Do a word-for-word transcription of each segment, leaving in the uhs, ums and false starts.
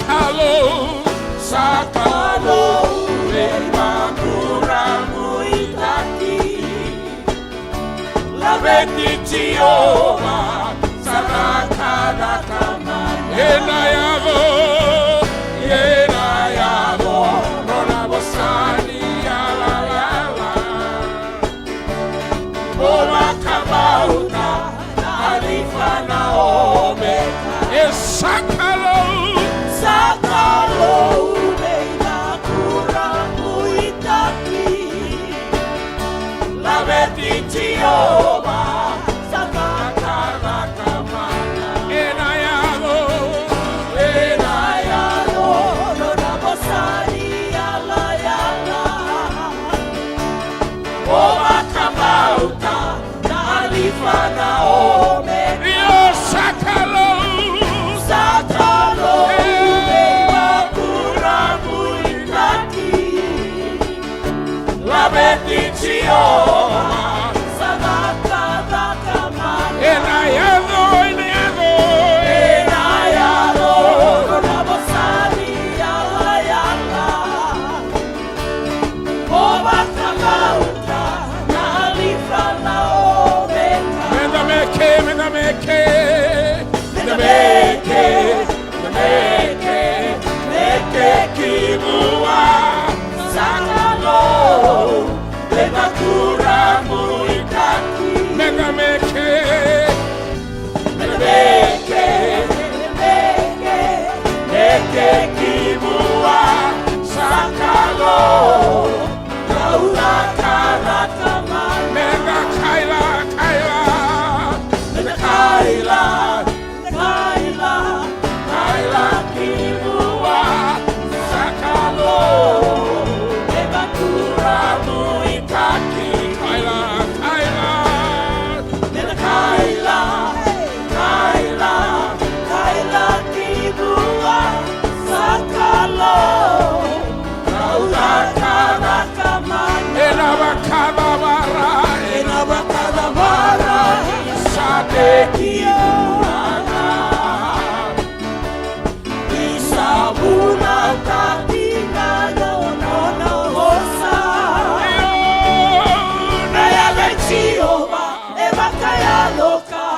Kalou, sa Kalou veivakurabuitaki. Laveti Jiova, sa cakacaka mana. Ena yaco, ena yaco nona vosa ni yalayala. Mo vakabauta na Alifa na Omeka. E sa Kalou, sa Kalou veivakurabuitaki. Laveti Jiova, sa cakacaka mana. Ena yaco, ena yaco nona vosa ni yalayala. Mo vakabauta na Alifa na Omeka. Io, sa Kalou, sa Kalou veivakurabuitaki. Laveti Jiova, sa cakacaka mana. Ena yaco, ena yaco, ena yaco nona vosa ni yalayala. Mo vakabauta na Alifa na Omeka. Meda meke, meda meke, meda meke, meda meke, meke ki vua. Sa Kalou veivakurabuitaki. Meda meke, meke, meke, meke ki vua. Sa Kalou na cakacaka mana. Meda kaila, kaila, meda kaila, kaila, kaila ki vua. Sa Kalou veivakurabuitaki. Kaila, kaila. Meda kaila, kaila, kaila ki vua. Sa Kalou na cakacaka mana. Ena vakacavara, ena vakacavara, sa tekivu na ka. Ni sa vulataki ga na nona vosa. Io, na yaca i Jiova e vakayalo ka.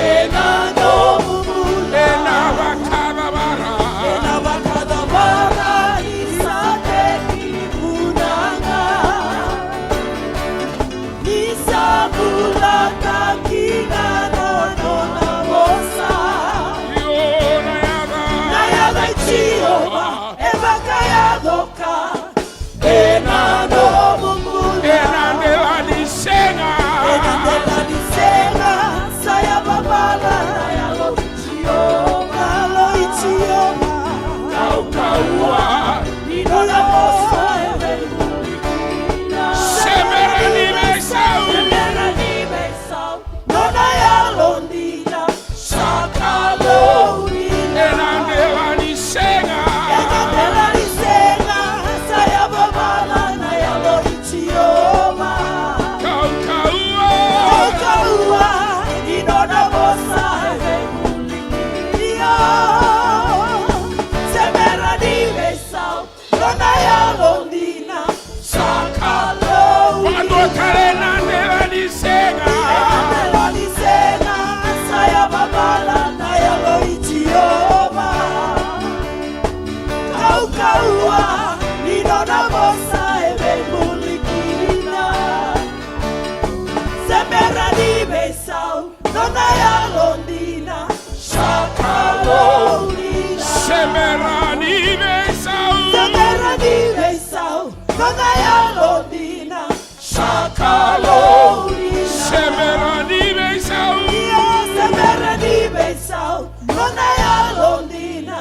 Ena nomu bula, ena vakacavara, ena vakacavara, ni sa tekivu na ka. Ni sa vulataki ga na nona vosa. Io, na yaca, na yaca i Jiova e vakayaco ka. Ena nomu bula, ena dela ni sega, ena dela ni sega, sa yavavala na Yalo i Jiova. Yalo i Jiova. Kaukaua ni nona vosa e veivuli kina. Sebera ni veisau. Sebera ni veisau. Nona yalodina sa Kalou dina. Ena dela ni sega, ena dela ni sega, sa yavavala na Yalo i Jiova. Kaukaua. Kaukaua ni nona vosa e veivuli kina. Io. Sebera ni veisau. Nona yalodina sa Kalou. Vakadua tale, ena dela ni sega. Ena dela ni sega sa yavavala na Yalo i Jiova. Kaukaua ni nona vosa e veivuli kina. Sebera ni veisau. Nona yalodina sa Kalou dina. Sebera ni veisau. Sebera ni veisau. Nona yalodina sa Kalou dina. Sebera ni veisau. Io, sebera ni veisau. Nona yalodina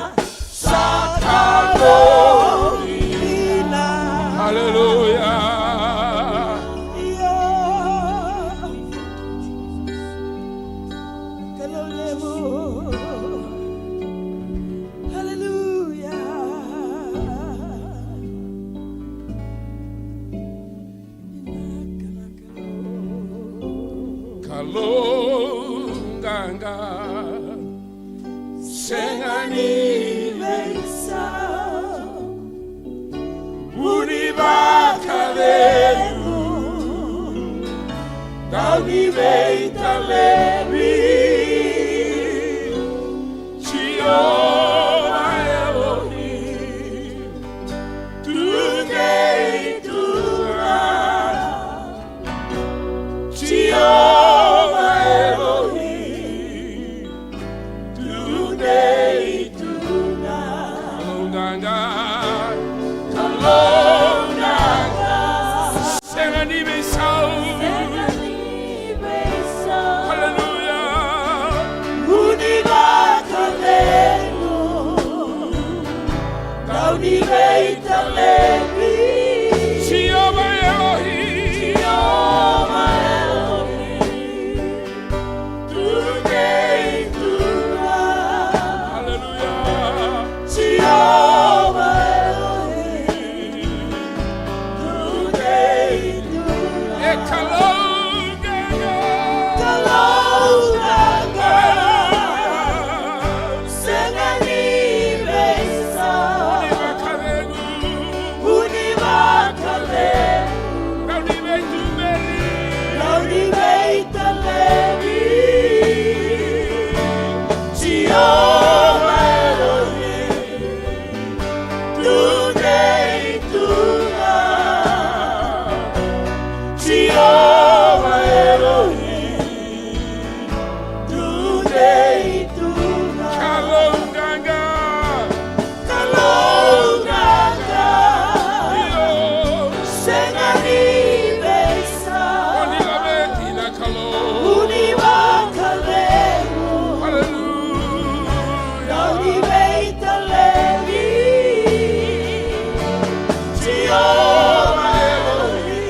sa Kalou dina. Haleluya. Io. Kalou levu. Haleluya. Kalou qaqa, sega ni Kau ni veitalevi, Jiova Elohim, tu kei tu ga. Jiova Elohim, tu kei tu ga. Kalou qaqa. Kalou qaqa. Sega ni veisau. Sega ni veisau. Haleluya. Kau ni vakacegu. Kau ni veitalevi. Jiova Elohim. Jiova Elohim. Tu kei tu ga. Haleluya. Jiova Elohim. Tu kei tu ga. E Kalou qaqa. Kalou qaqa. Haleluya. Sega ni veisau. Kau ni vakacegu. Kau ni vakacegu. Kau ni veituberi. Kau ni veitalevi. Jiova Elohim, tu kei tu ga. Jiova Elohim, tu kei tu ga. Kalou qaqa. Kalou qaqa. Io. Sega ni veisau. Kau ni laveti na Kalou. Kau ni vakacegu. Haleluya. Kau ni veitalevi. Jiova Elohim.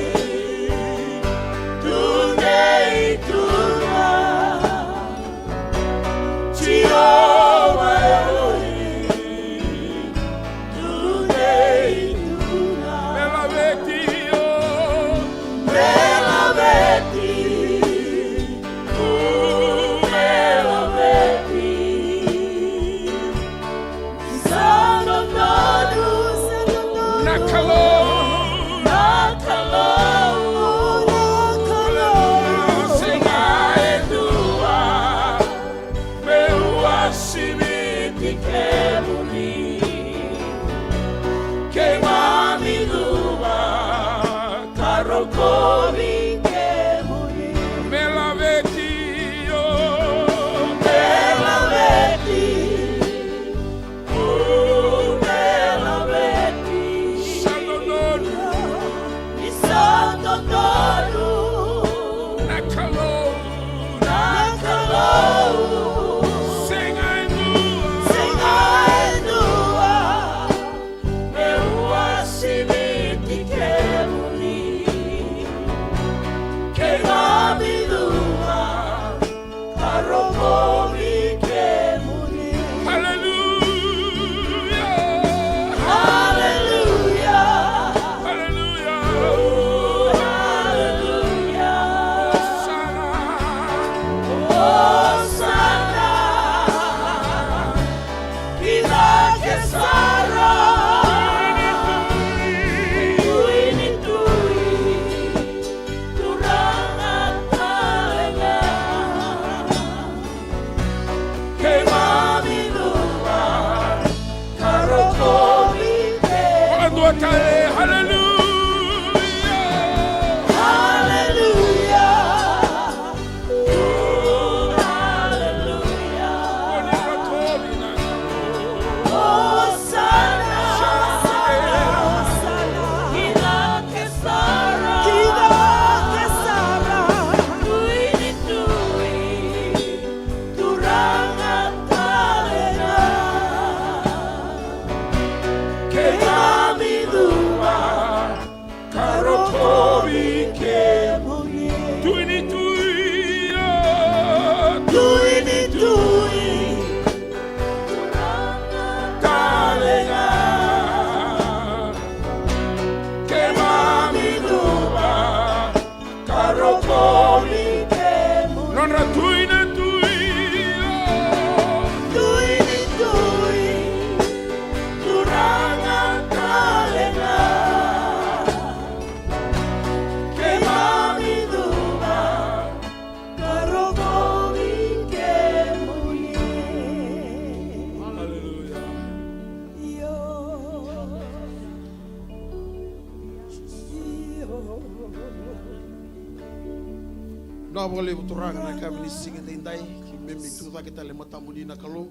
Na vakalevu Turaga na yakavi ni siga daidai, keimami tu cake tale matamuni na Kalou.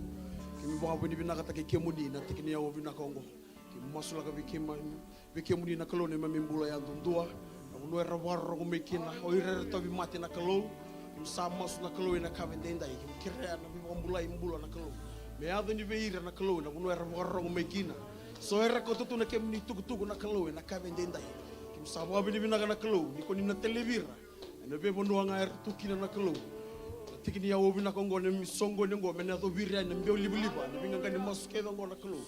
Keimami vakavinavinakataki kemuni na tiki ni aua vinaka oqo. Keimami masulaka vei keimami, vei kemuni na Kalou na neimami bula yadudua. Na vanua era vakarorogo mai kina o ira era tauvimate na Kalou. Keimami sa masu na Kalou ena yakavi daidai. Keimami kerea na veivakabulai bula na Kalou me yaco ni vei ira na Kalou ena vanua era vakarorogo mai kina. So era kauta tu na kemuni tukutuku na Kalou ena yakavi daidai. Keimami sa vakavinavinaka na Kalou ni ko ni na talevi ira ena veivanua ga era tu kina na Kalou. Na tiki ni aua vinaka oqo, na neimami soqoni oqo me na yacovi ira yani na beo livaliva, na veiqaqa ni masu kece oqo na Kalou.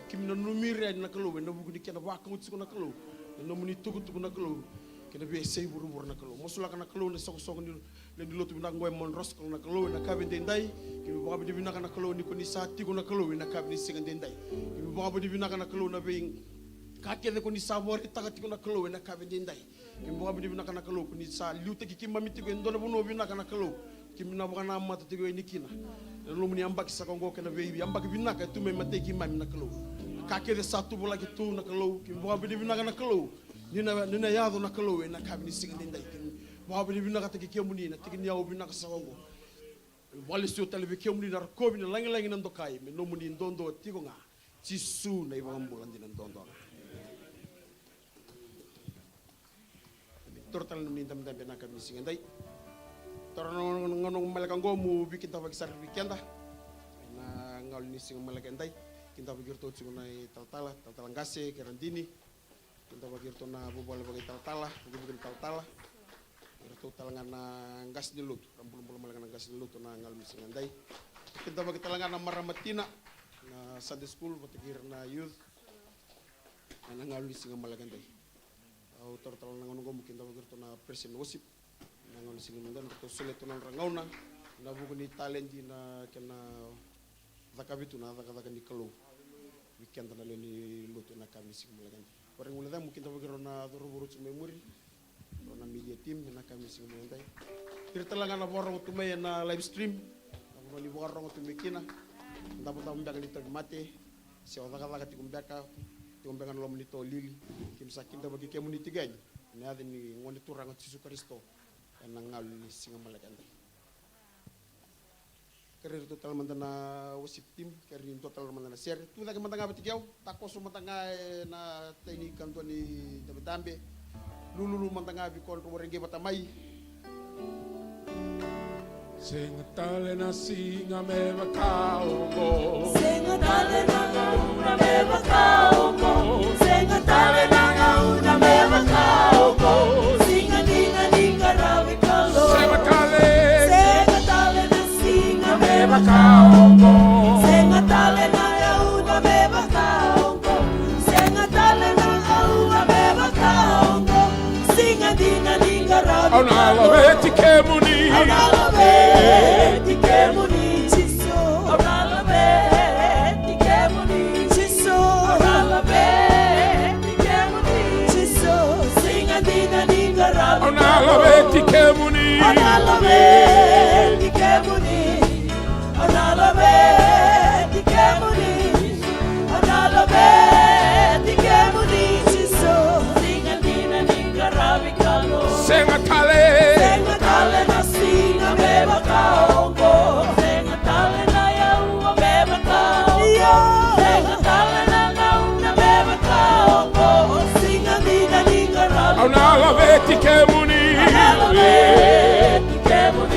Keimami nanumi ira yani na Kalou ena vuku ni kena vakaoqo tiko na Kalou, na nomuni tukutuku na Kalou, kei na veiyasai vuravura na Kalou. Masulaka na Kalou na soqosoqo ni lewe ni lotu vinaka oqo e Mount Roskill na Kalou ena yakavi daidai. Keimami vakavinavinaka na Kalou ni ko ni sa tiko na Kalou ena yakavi ni siga daidai. Keimami vakavinavinaka na Kalou na veika kece ko ni sa vakaraitaka tiko na Kalou ena yakavi daidai. Keimami vakavinavinaka na Kalou ko ni sa liutaki keimami tiko e dua na vanua vinaka na Kalou. Keimami na vakanamata tiko yani kina ena nomuni yabaki saka oqo kei na veiyabaki vinaka e tu mai matei keimami na Kalou. Na ka kece sa tuvalaki tu na Kalou, keimami vakavinavinaka na Kalou ni na, ni na yaco na Kalou ena yakavi ni siga daidai. Keimami vakavinavinakataki kemuni na tiki ni aua vinaka saka oqo. Vakalesuya tale vei kemuni na rokovi, na lagilagi, na dokai, me nomuni duadua tiko ga. Jisu na iVakabula dina duadua ga. Toro tale na nomuni dabedabe ena yakavi ni siga daidai. Toro na gauna maleka oqo meu veikidavaki sara vei keda ena gauna ni siga maleka edai. Kidavaki iratou tiko na italatala, talatala qase kei Radini. Kidavaki iratou na vuvale vakaitalatala, vukevuke ni talatala. Iratou tale ga na qase ni lotu, ra bulabula maleka na qase ni lotu ena gauna ni siga daidai. Kidavaki tale ga na marama tina, na Sunday school vata kei ira na youth. Ena gauna ni siga maleka edai. Au toro tale na gauna oqo meu kidavaki iratou na praise and worship. Ena gauna ni siga daidai, ratou solia tu na nodra gauna ena vuku ni taledi na kena cakavi tu na cakacaka ni Kalou vei keda na lewe ni lotu ena yakavi ni siga maleka edai. Vakarau gole cake meu kidavaki rau na cauravou rau tu mai muri, rau na media team ena yakavi ni siga maleka edai. Ira tale ga na vakarorogo tu mai ena live stream, na vanua ni vakarorogo tu mai kina. Davodavo beka ni tauvimate, se o cakacaka tiko beka, tiko beka na loma ni toa lili. Keimami sa kidavaki kemuni tiko yani ena yaca ni Gone Turaga o Jisu Karisito ena gauna ni siga maleka edai. Kerei iratou tale mada na worship team, kerei ni dua tale mada na sere. Tu cake mada ga vata kei au, takoso mada ga ena tai ni kadua ni dabedabe. Lululu mada ga vei kodrau a qai vata mai. Sega tale na siga me vaka oqo. Sega tale na gauna me vaka oqo. Sega tale na gauna me vaka oqo. Siga dina ni qaravi Kalou. Sega tale. Sega tale na siga me vaka oqo. Sega tale na gauna me vaka oqo. Sega tale na gauna me vaka oqo. Siga dina ni qaravi Kalou. Au na laveti kemuni. Au na laveti kemuni, Jisu. Au na laveti kemuni, Jisu. Au na laveti kemuni, Jisu. Siga dina ni qaravi Kalou. Au na laveti kemuni. Au na laveti kemuni. Au na laveti kemuni. Au na laveti kemuni, Jisu. Siga dina ni qaravi Kalou. Sega tale. Sega tale na siga me vaka oqo. Sega tale na aua me vaka oqo. Io. Sega tale na gauna me vaka oqo. Siga dina ni qaravi Kalou. Au na laveti kemuni. Au na laveti kemuni.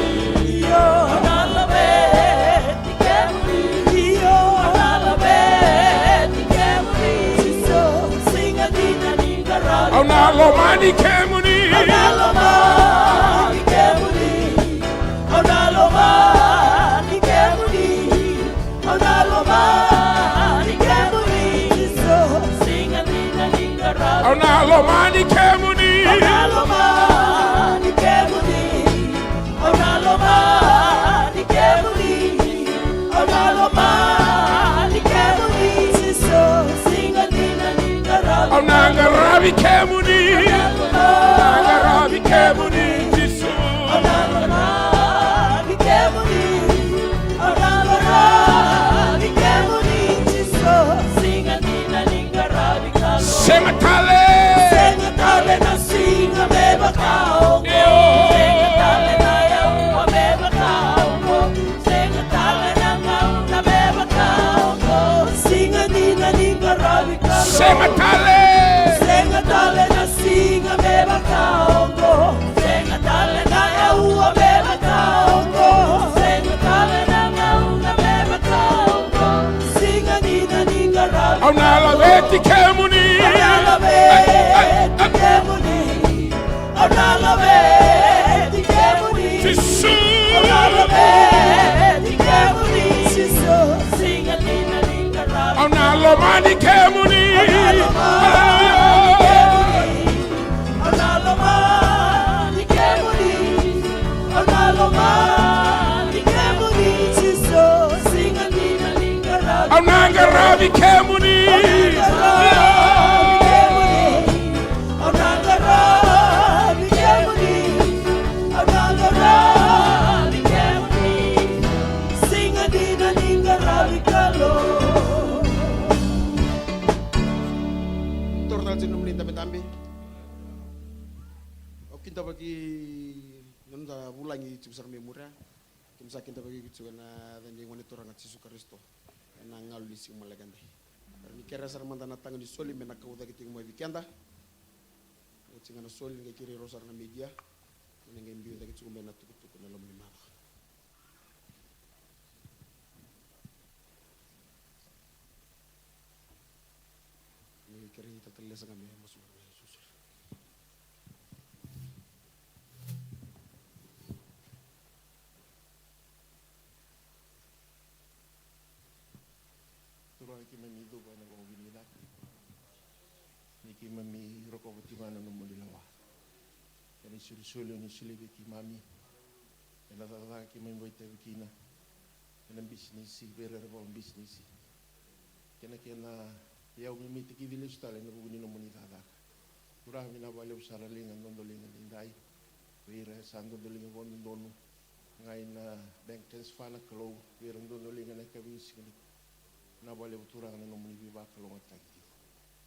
Sega tale. Sega tale na siga me vaka oqo. Sega tale na aua me vaka oqo. Sega tale na gauna me vaka oqo. Siga dina ni qaravi. Au na laveti kemuni. Au na laveti kemuni. Au na laveti kemuni. Jisu. Au na laveti kemuni, Jisu. Siga dina ni qaravi. Au na lomani kemuni. Au na lomani kemuni. Au na lomani kemuni. Au na lomani kemuni, Jisu. Siga dina ni qaravi. Au na qaravi kemuni. Au na qaravi kemuni. Au na qaravi kemuni, au na qaravi kemuni, siga dina ni qaravi Kalou. Toro tale tiko nomuni dabedabe. Au kidavaki na noda vulagi tiko sara mai muria. Keimami sa kidavaki iko tiko ena yaca ni Gone Turaga Jisu Karisito. Ena galu ni siga maleka edai. Ni kerea sara mada na taga ni soli me na kau cake tiko mai vei keda. Oti ga na soli, qai kerei rau sara na media. Ni qai biu cake tiko mai na tukutuku ena loma ni macawa. Ni kerei tatalesa ga me masu mai na soli. Turaga, keimami cuva ena loma ni caka. Ni keimami rokova tiko ga na nomuni lewa. Kena isolisoli o ni solia vei keimami. Ena cakacaka keimami vakaitavi kina. Ena bisinisi, vei ira era vakaibisinisi. Kena, kena iyau mimiti ki lesu tale ena vuku ni nomuni cakacaka. Turaga, vinaka vakalevu sara, liga dodoliga edaidai. Vei ira sa dodoliga vakadodonu. Qai na bank transfer na Kalou, vei ira dodoliga ena yakavi ni siga nikua. Vinaka vakalevu Turaga na nomuni veivakalougatataki tiko.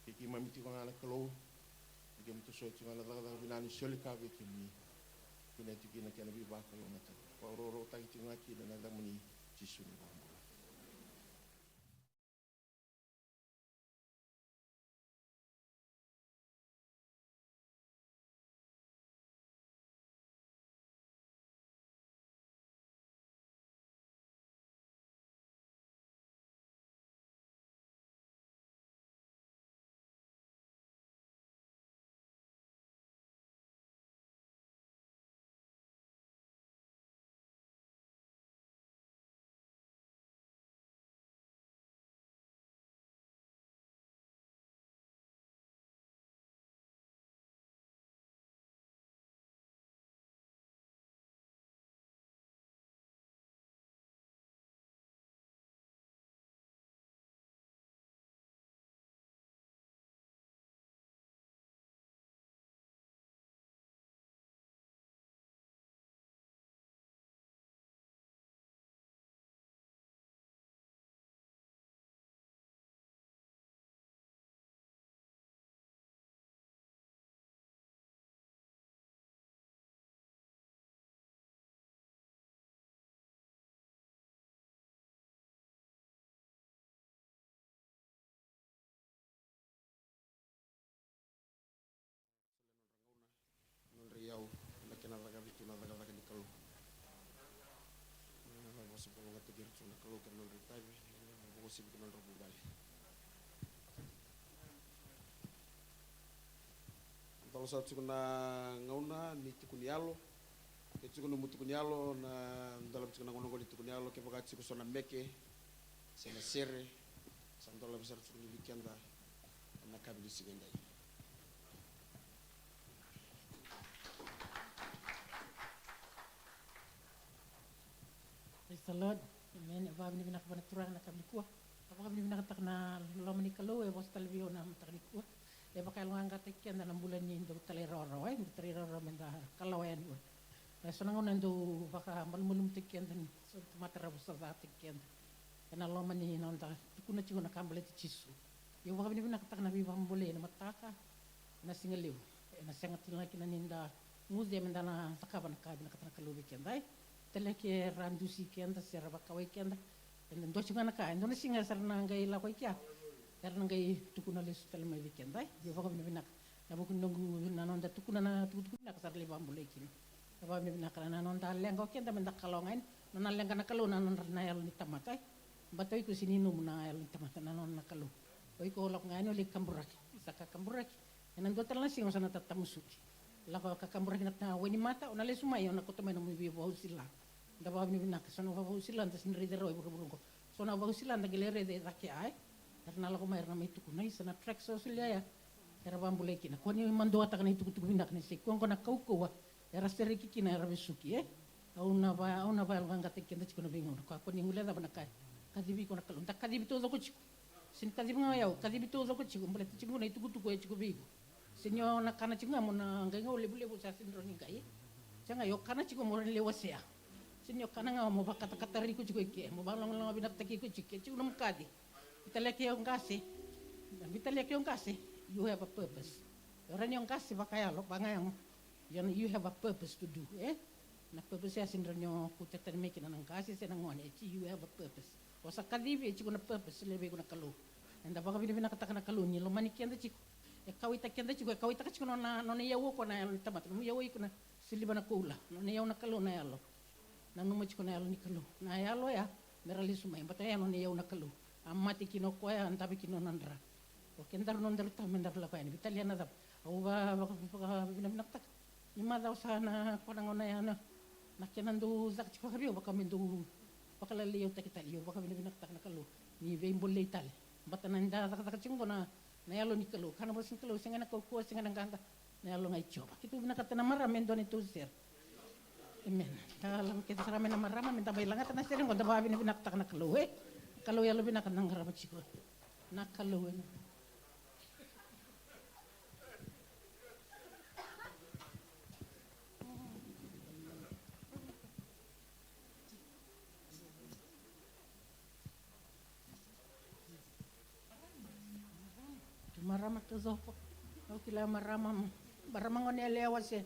Kei keimami tiko ga na Kalou, ni keimami tosoya tiko ga na cakacaka vinaka ni soli ka vei kemuni. Vinaka tiko kina kena veivakalougatataki. Vakarokorokotaki tiko ga kina ena yacamuni Jisu na iVakabula. Nodra iyau na kena cakavi tu na cakacaka ni Kalou. Na vosa vakalougatataki ira tu na Kalou kei na nodra itavi, na vosa vei kei na nodra vuvale. Dola sa tiko na gauna ni tiko ni yalo. Ke tiko nomu tiko ni yalo, na dola tiko na gauna qo ni tiko ni yalo, kevaka tiko so na meke se na sere, sa dola vei sara tiko ni vei keda ena yakavi ni siga edai. Praise the Lord. Amen. E vakavinavinaka vua na Turaga na yakavi nikua. Au vakavinavinakataka na loma ni Kalou e vosa tale vei au na mataka nikua. E vakayaloqaqataki keda na bula ni dau talairawarawa, e dau talairawarawa me da kalawa yani. E so na gauna e dau vakamalumalumutaki keda ni so na tamata ra vosacataki keda ena loma ni noda tukuna tiko na ka baleti Jisu. Ia au vakavinavinakataka na veivakabolei ena mataka, ena siga levu. Ena sega tale ga kina ni da guce me da na cakava na ka e vinakata na Kalou vei keda, e. Tale ke ra dusi keda se ra vakawai keda. Eda dua tiko ga na ka, e dua na siga sa ra na qai lako i kea. Era na qai tukuna lesu tale mai vei keda, e. Io, vakavinavinaka. Na vuku ni noqu, na noda tukuna na tukutuku vinaka sa ra lai vakabulai kina. Vakavinavinaka na noda leqa o keda me da kalougata yani. Nona leqa na Kalou na nodra na yalo ni tamata, e. Baleta o iko sega ni nomu na yalo ni tamata, na nona na Kalou. O iko o lako ga yani o lai kaburaki. Sa ka kaburaki. Ena dua tale na siga o sa na tatamusuki. Lako ka kaburaki na wainimata, o na lesu mai, o na kauta mai na nomu veivakausila. Da vakavinavinaka, so na vakavausila da sega ni raica rawa e vuravura oqo. So na vakavausila da qai lai raica e cake, e. Era na lako mai, era na mai tukuna, isa, na track sa solia ya. Era vakabulai kina. Kua ni maduataka na itukutuku vinaka ni se kua oqo na kaukauwa. Era sereki kina, era vesuki, e. Au na va, au na vayaloqaqataki keda tiko na veigauna. Kua, kua ni guilecava na ka e kacivi iko na Kalou. Da kacivi taucoko tiko. Sega ni kacivi ga o yau, kacivi taucoko tiko. Baleta tiko na itukutuku e tiko vei iko. Sega ni o na kana tiko ga mo na qai gau levulevu sa sega ni rawa ni qai. Sega, o kana tiko mo rawa ni lai wasea. Sega ni o kana ga mo vakatakatari iko tiko i ke, mo vakalogaloga vinakataki iko tiko, ke tiko nomu kaci. Veitalaki au qase. Veitalaki au qase. You have a purpose. O rawa ni o qase vakayalo, vakayago. You, you have a purpose to do, e? Na purpose ya sega ni rawa ni o kauta tani mai kina na qase se na gone, e, you have a purpose. O sa kacivi, e tiko na purpose levu vei iko na Kalou. Eda vakavinavinakataka na Kalou ni lomani keda tiko. E kauwaitaka keda tiko, e kauwaitaka tiko nona, nona iyau o koya na yalo ni tamata. Nomu iyau o iko na siliva, na koula. Nona iyau na Kalou na yalo. Nanuma tiko na yalo ni Kalou. Na yalo ya, me ra lesu mai. Baleta ya nona iyau na Kalou. A mate kina o koya, a dave kina o nona dra. O kedaru nodaru tama me daru lako yani. Veitalia na cava? Au va, va, va, vakavinavinakataka. Ni macawa sa na kua na gauna ya na, na kena dau caka tiko vakaviau, vaka me dau vakalailai au taki tale. Au vakavinavinakataka na Kalou. Ni veibolei tale. Baleta na da cakacaka tiko oqo na, na yalo ni Kalou. Kana vosa ni Kalou, sega na kaukauwa, sega na qaqa. Na yalo ga i Jiova. Keitou vinakata na marama me dua na itou sere. Amen. Ka lako kece sara mai na marama, me da mai lagata na sere oqo, da vakavinavinakataka na Kalou, e? Kalou yalovinaka na qarava tiko. Na Kalou ena. Tu marama taucoko. Au kila marama, marama gone yalewa se.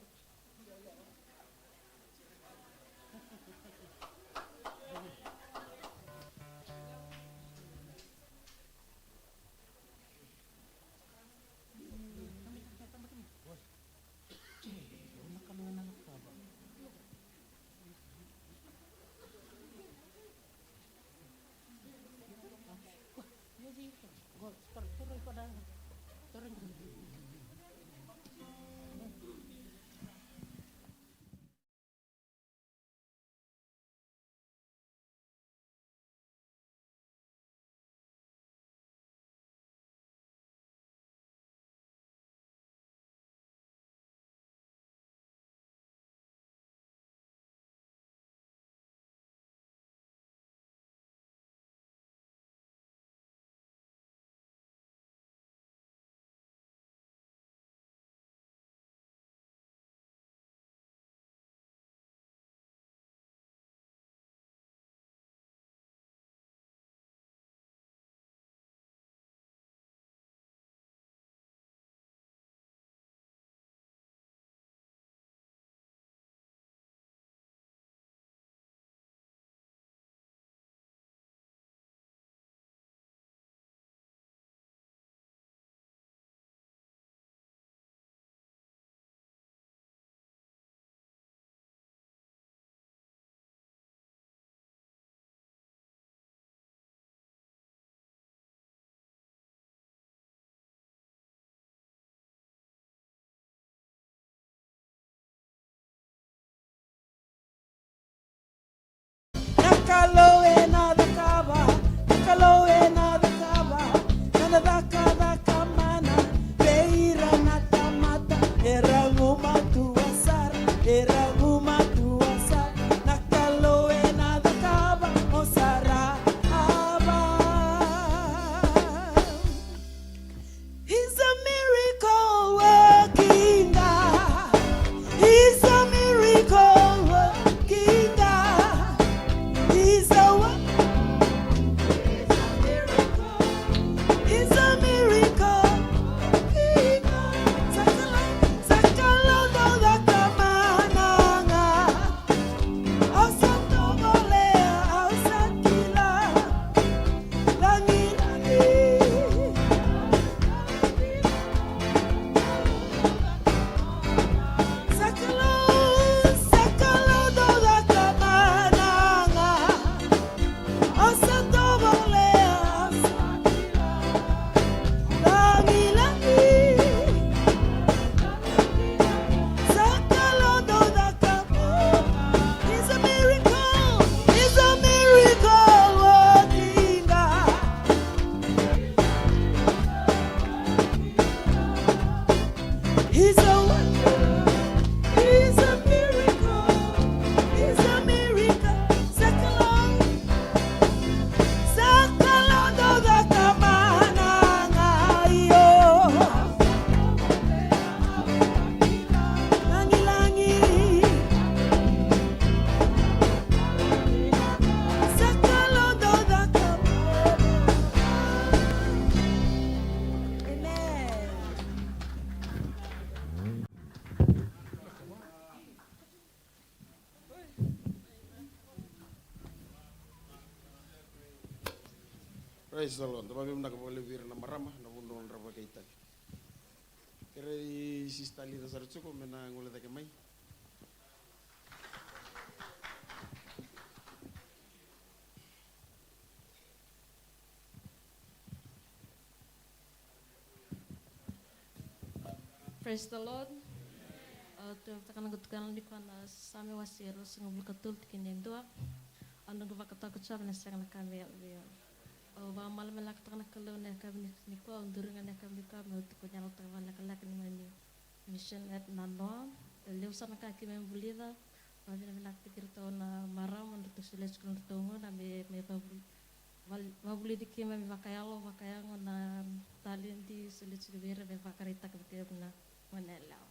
Praise the Lord. Vakavinavinaka vakalevu vei ira na marama na vanua dra vakaitavi. Kerei Sister Lida Saratuko me na gole cake mai. Praise the Lord. Au tukuna na tukana nikua na Same wase ruasagavulu ka tolu tikina e dua. Au noqu vakatoka tu me na sega na ka me yaco vei au. Au vakamalamalaka toka na Kalou na yakavi ni, nikua, au duri ga na yakavi nikua, meu tukuna na lekaleka ni mani missionary na noa. E levu sara na ka keimami vulica. Vakavinavinakataki iratou na marama, na ratou solia tiko na ratou gauna me, me vavuli-, val-, vavulici keimami vakayalo, vakayago na taledi, solia tiko vei ira me vakaraitaka vei keimami na goneyalewa.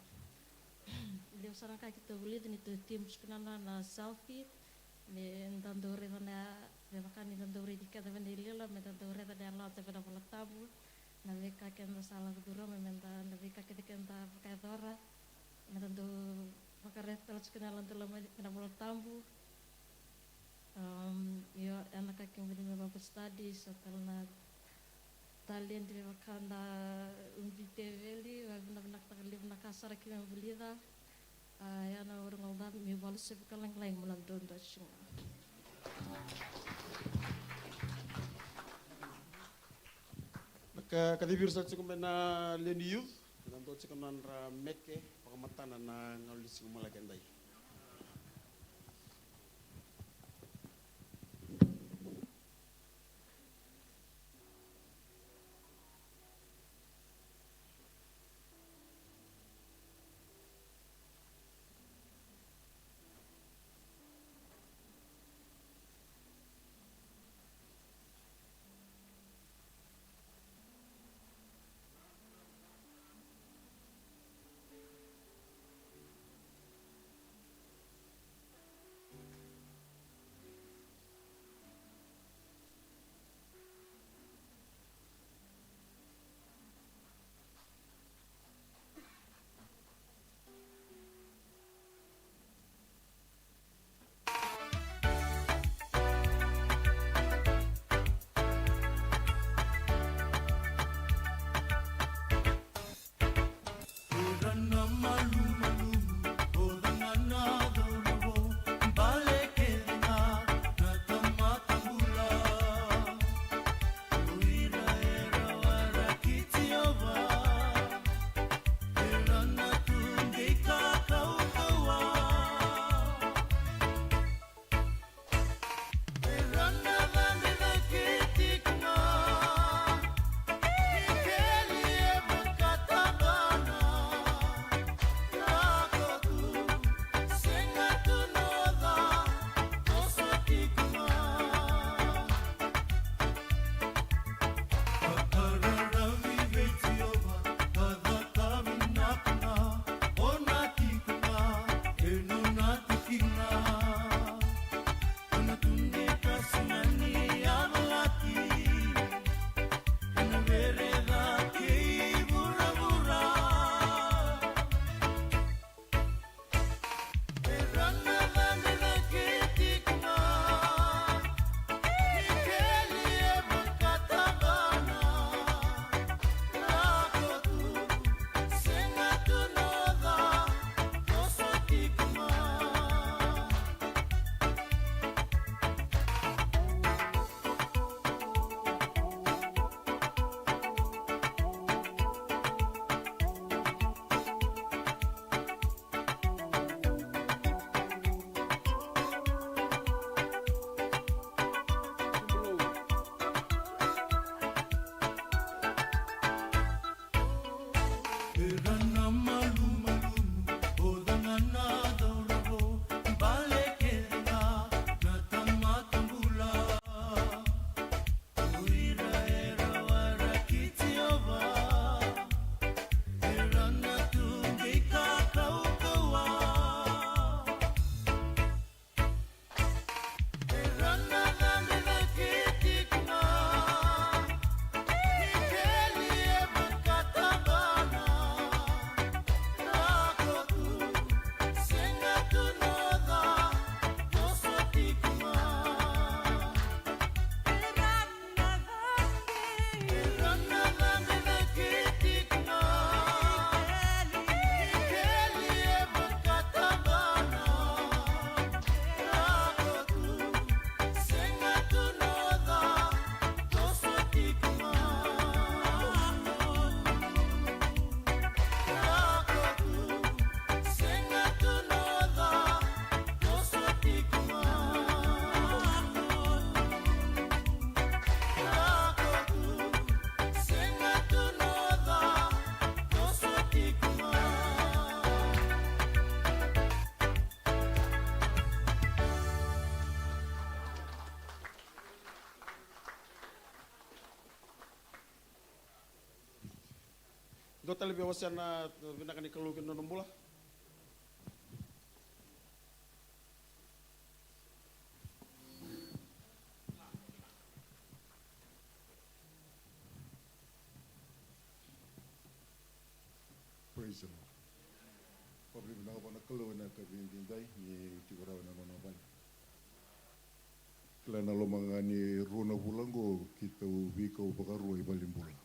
Levu sara na ka keitou vulica ni tou timo tiko na, na selfie, me da dau raica na, me vaka ni da dau raici keda vei na ilila, me da dau raica na yaloda vei na Vola Tabu, na veika keda sa lako curuma, me da, na veika kece keda vakayacora, me da dau vakaraica tale tiko na yaloda lomani vei na Vola Tabu. Um, io, ena ka keimami me Bible study, sa tale na taledi me vaka da ubi teveli, vakavinavinakataka levu na ka sara keimami vulica. A, ia na ura ga oqo, meu vakalesui vakalagilagi mo na duadua tiko ga. Na ka, kacivi ira sa tiko mai na lewe ni youth, na dua tiko na nodra meke vakamatana na gauna ni siga Mother's Day. Dua tale via wasea na vinaka ni Kalou ki na nona bula. Praise the Lord. Vakavinavinaka vua na Kalou ena yakavi edaidai ni tiko rawa ena nona vale. Kila na loma ga ni rua na vula oqo keitou veikau vakarua i valenibula.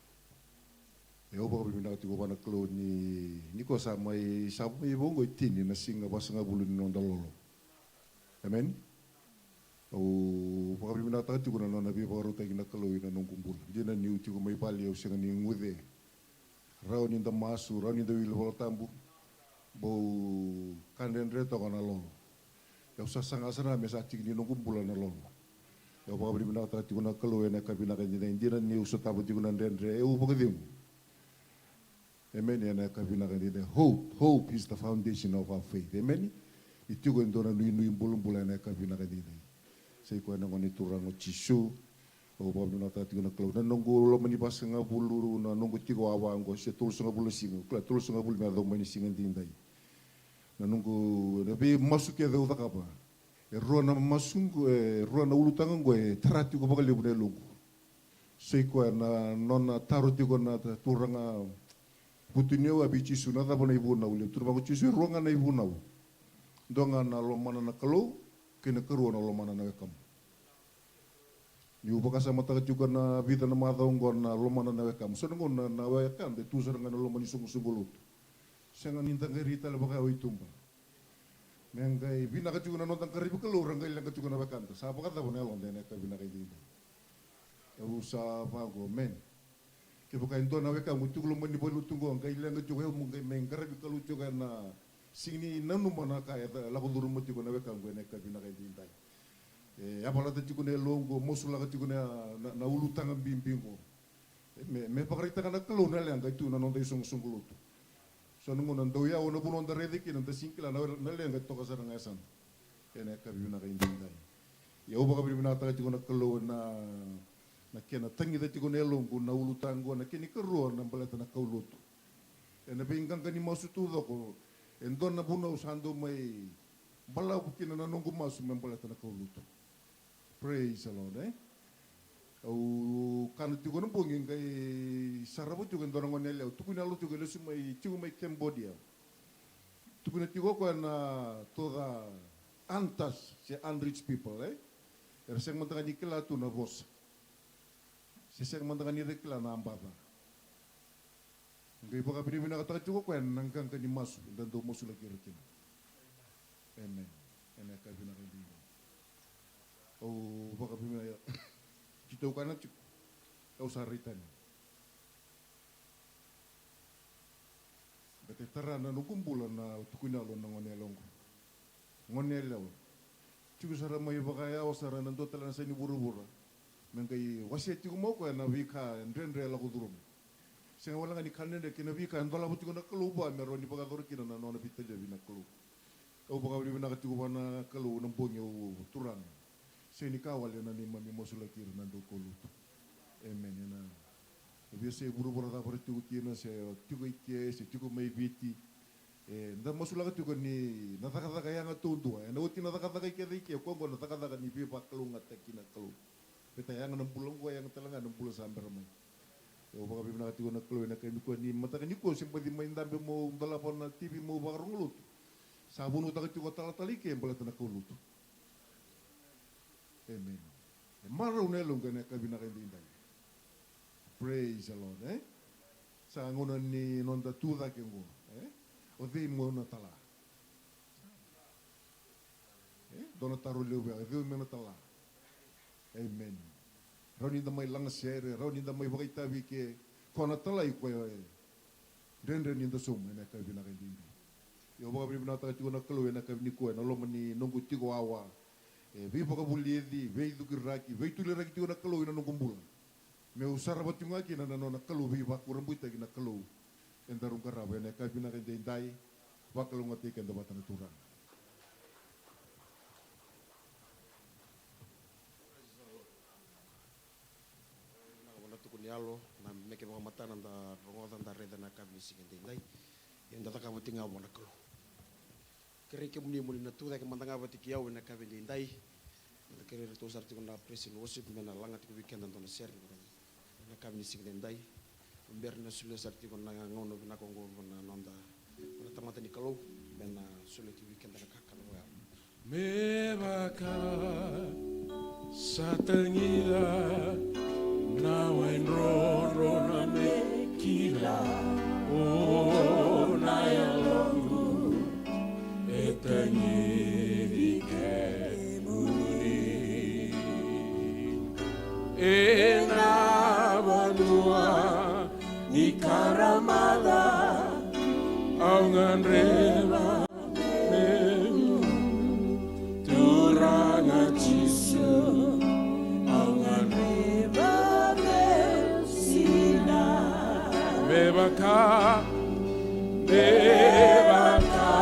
E au vakavinavinaka tiko vua na Kalou ni, ni ko sa mai, sa mai vo oqo e tini na siga vasagavulu ni noda lolo. Amen. Au vakavinavinakataka tiko na nona veivakarautaki na Kalou ina noqu bula. Dina niu tiko mai vale au sega ni guce. Rawa ni da masu, rawa ni da wili Vola Tabu. Bau ka dredre toka na lolo. Au sa saga sara me sa tiki ni noqu bula na lolo. Au vakavinavinakataka tiko na Kalou ena yakavi vinaka edaidai. Dina niu sotava tiko na dredre, au vakacegu. Amen. Ena yakavi vinaka edaidai. Hope, hope is the foundation of our faith. Amen. Ni tiko e dua na nuinui bulabula ena yakavi vinaka edaidai. Sa i koya na Gone Turaga o Jisu. Au vakavinavinakataka tiko na Kalou. Na noqu loma ni vasagavulu, na noqu tiko wawa oqo, se tolusagavulu na siga. Kila tolusagavulu me yacova mai na siga edaidai. Na noqu, na veimasu kece au cakava. E rua na masu oqo, e rua na ulutaga oqo, e tara tiko vakalevu na yaloqu. Sa i koya na nona taro tiko na turaga Vutuniyau, a vei Jisu na cava na ivunau. Levu tu na vaqo Jisu, e rua ga na ivunau. Dua ga na lomana na Kalou, kei na karua na lomana na wekamu. Niu vakasamataka tiko na vica na macawa oqo na lomana na wekamu. So na gauna na wekada e tu sara ga na loma ni soqosoqo lotu. Sega ni da qai rai tale vaka o i tuba. Me qai vinaka tiko na noda qaravi Kalou, ra qai leqa tiko na wekada. Sa vakacava na yaloda ena yakavi vinaka edaidai? Au sa vaqo, amen. Kevaka e dua na wekaqu tiko loma ni valenilotu qo, qai leqa tiko, au mo qai mai qaravi Kalou tiko ena sega ni nanuma na ka e lako curuma tiko na wekaqu ena yakavi vinaka edaidai. E yavalata tiko na yaloqu, masulaka tiko na, na, na ulutaga bibi qo. Me, me vakaraitaka na Kalou na leqa e tu na noda isoqosoqo lotu. So na gauna dau yawa na vanua da raica kina, da sega ni kila na, na leqa e toka sara ga e yasana. Ena yakavi vinaka edaidai. Ia au vakavinavinakataka tiko na Kalou na, na kena tagica tiko na yaloqu na ulutaga, na kena ikarua na baleta na kaulotu. Ena veiqaqa ni masu taucoko, e dua na vunau sa dau mai balavu kina na noqu masu me baleta na kaulotu. Praise the Lord, e? Au kana tiko na bogi qai sarava tiko e dua na gone yalewa, tukuni yalo tiko e lesu mai, tiko mai Cambodia. Tukuna tiko o koya na to the untouched se unreached people, e? Era sega mada ga ni kila tu na vosa. Se sega mada ga ni ra kila na abaca. Qai vakavinavinakataka tiko o koya na qaqa ni masu eda dau masulaki ira kina. Amen. Ena yakavi vinaka edaidai. Au vakavinavinaka. Keitou kana tiko. Au sa rai tani. Baleta e tara na noqu bula na tukuni yalo na gone yalewa qo. Gone yalewa. Tiko sara mai vakayawa sara na dua tale na yasa ni vuravura. Me qai wasea tiko mai o koya na veika dredre e lako curuma. Sega wale ga ni ka dredre, kei na veika e dolava tiko na Kalou vua me rawa ni vakayacora kina na nona veitalevi na Kalou. Au vakavinavinaka tiko vua na Kalou na bogi au, Turaga. Sega ni ka wale na neimami masulaki ira na daukaulotu. Amen. Ena veiyasai vuravura cava era tiko kina, se tiko i ke, se tiko mai Viti. Eda masulaka tiko ni na cakacaka e yaga taudua. Ena oti na cakacaka i kece i ke, koya oqo na cakacaka ni veivakalougatataki na Kalou. Baleta e yaga na bula oqo, e yaga tale ga na bula sa bera mai. Au vakavinavinaka tiko na Kalou ena yakavi nikua ni mataka nikua, se baci mai dabe meu dolava na T V meu vakarogo lotu. Sa vunautaka tiko talatala i ke baleta na kaulotu. Amen. E marau na yaloqu ena yakavi vinaka edaidai. Praise the Lord, e? Sa gauna ni noda tu cake oqo, e? O cei meu na tala? E? Dua na taro levu ya, o cei meu na tala? Amen. Rawa ni da mai lagasere, rawa ni da mai vakaitavi ke, ko na talai koya e dredre ni da sauma ena yakavi vinaka edaidai. Ia au vakavinavinakataka tiko na Kalou ena yakavi nikua ena loma ni noqu tiko wawa. E veivakavulici, veicukiraki, veituliraki tiko na Kalou ena noqu bula. Meu sarava tiko ga kina na nona Kalou veivakurabuitaki na Kalou. Edaru qarava ena yakavi vinaka edaidai, vakalougatataki keda vata na Turaga. Vinaka vua na tukuni yalo, na meke vakamatana da rogoca, da raica na yakavi ni Siga edaidai, eda cakava tiko ga vua na Kalou. Kerei kemuni mo ni na tu cake mada ga vata kei au ena yakavi edaidai. Meda kerei iratou sara tiko na praise and worship me na laga tiko vei keda dua na sere ena yakavi ni siga edaidai. Bera na solia sara tiko na gauna vinaka oqo vua na noda, vua na tamata ni Kalou, me na solia tiko vei keda na kakana vakayalo. Me vaka sa tagica na wai drodro na me kila, o na yaloqu e tagici kemuni. Ena vanua ni karamaca au gadreva meu, Turaga Jisu, au gadreva meu sinai. Me vaka, me vaka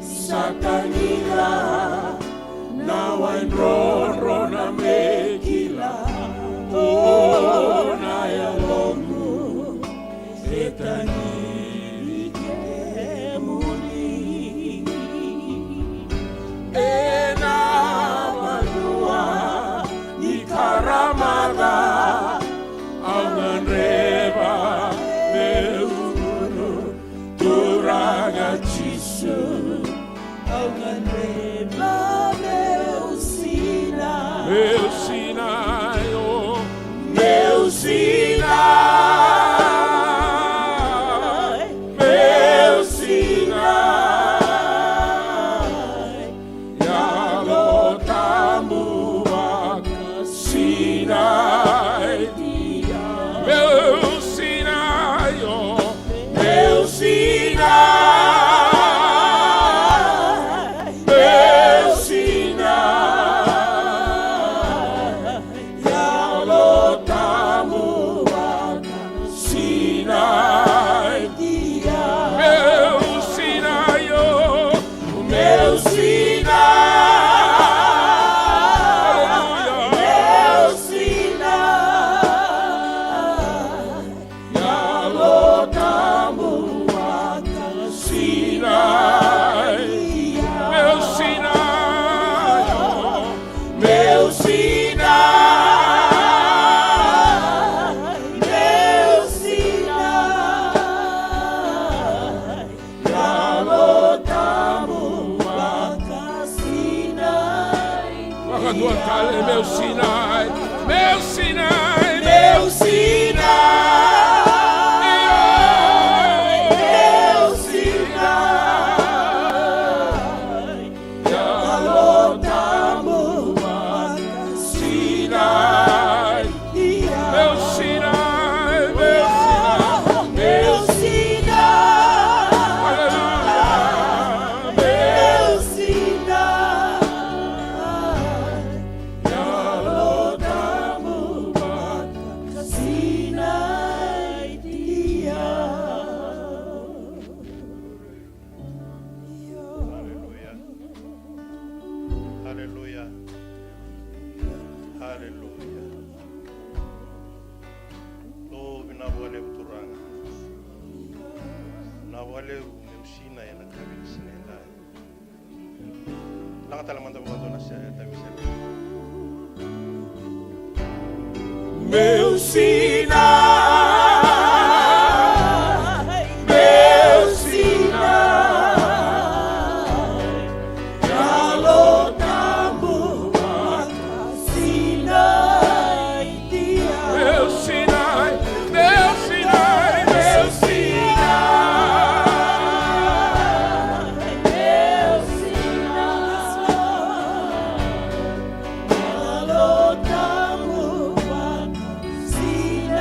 sa tagica na wai drodro na me kila, o na yaloqu e tagici kemuni. Ena vanua ni karamaca au gadreva meu, Turaga Jisu, au gadreva meu sinai. Meu sinai, o. Meu sinai, meu sinai. Yalo Tabu vaka sinai. Meu sinai, o. Meu sinai, meu sinai. Yalo Tabu vaka sinai. Meu sinai, o. Meu sinai. Aleluya. Meu sinai. Yalo Tabu vaka sinai. Meu sinai, meu sinai, meu sinai. Yalo Tabu vaka sinai. Vakadua tale, meu sinai, meu sinai, meu sinai. Meu sinai. Yalo Tabu vaka sinai. Meu sinai, meu sinai, meu sinai. Aleluya. Meu sinai. Yalo Tabu vaka sinai. Aleluya. Aleluya. Aleluya. Lo, vinaka vakalevu Turaga. Vinaka vakalevu meu sinai ena yakavi ni siga edai. Laga tale mada vakadua na se, tavi se. Meu sinai, meu sinai, Yalo Tabu vaka sinai. Meu sinai, meu sinai, meu sinai. Meu sinai. Yalo Tabu vaka sinai.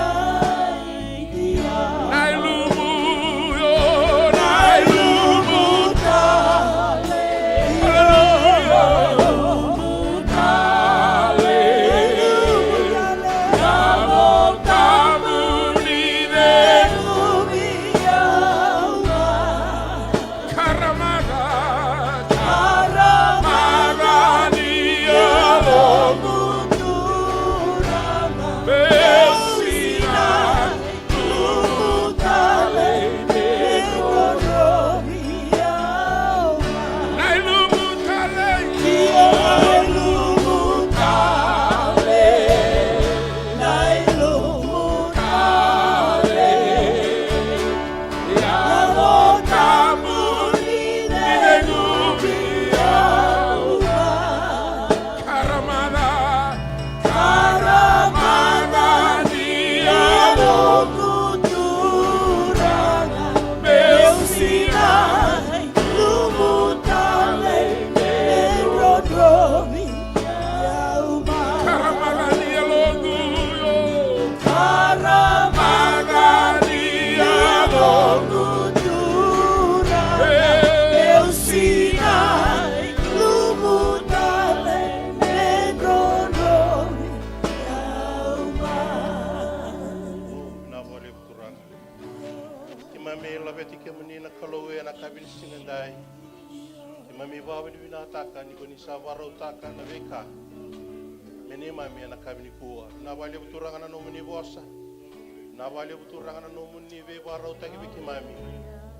Ni sa vakarautaka na veika me neimami ena yakavi nikua. Vinaka vakalevu Turaga na nomuni vosa. Vinaka vakalevu Turaga na nomuni veivakarautaki vei keimami.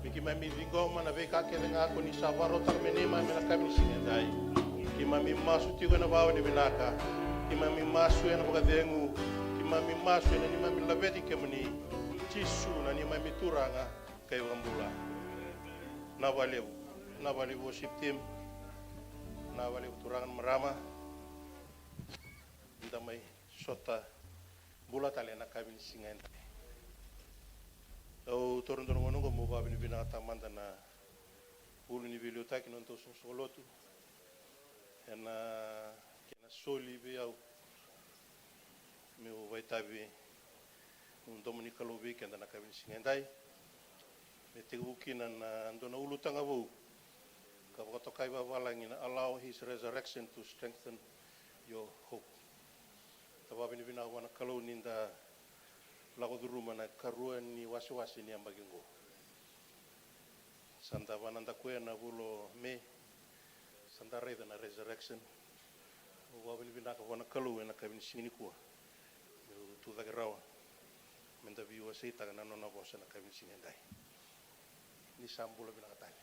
Me keimami ciqoma na veika kece ga ko ni sa vakarautaka me neimami ena yakavi ni siga edai. Keimami masu tiko ena vakavinavinaka. Keimami masu ena vakacegu. Keimami masu ena neimami laveti kemuni. Jisu na neimami Turaga kei Vakabula. Vinaka vakalevu. Vinaka vakalevu worship team. Vinaka vakalevu turaga na marama. Da mai sota bula tale ena yakavi ni siga edai. Au taura dua na gauna oqo meu vakavinavinakataka mada na ulu ni veiliutaki na nodatou soqosoqo lotu ena kena soli vei au meu vakaitavi na domo ni Kalou vei keda na yakavi ni siga edai. Me tekivu kina na dua na ulutaga vou ka vakatokai vavalagi na Allow His Resurrection to Strengthen Your Hope. Da vakavinavinaka vua na Kalou ni da lako curuma na ikarua ni wasewase ni yabaki oqo. Sa da vakanadakuya na vula o Me, sa da raica na resurrection. Au vakavinavinaka vua na Kalou ena yakavi ni siga nikua meu tu cake rawa me da veiwaseitaka na nona vosa na yakavi ni siga edai. Ni sa bula vinaka tale.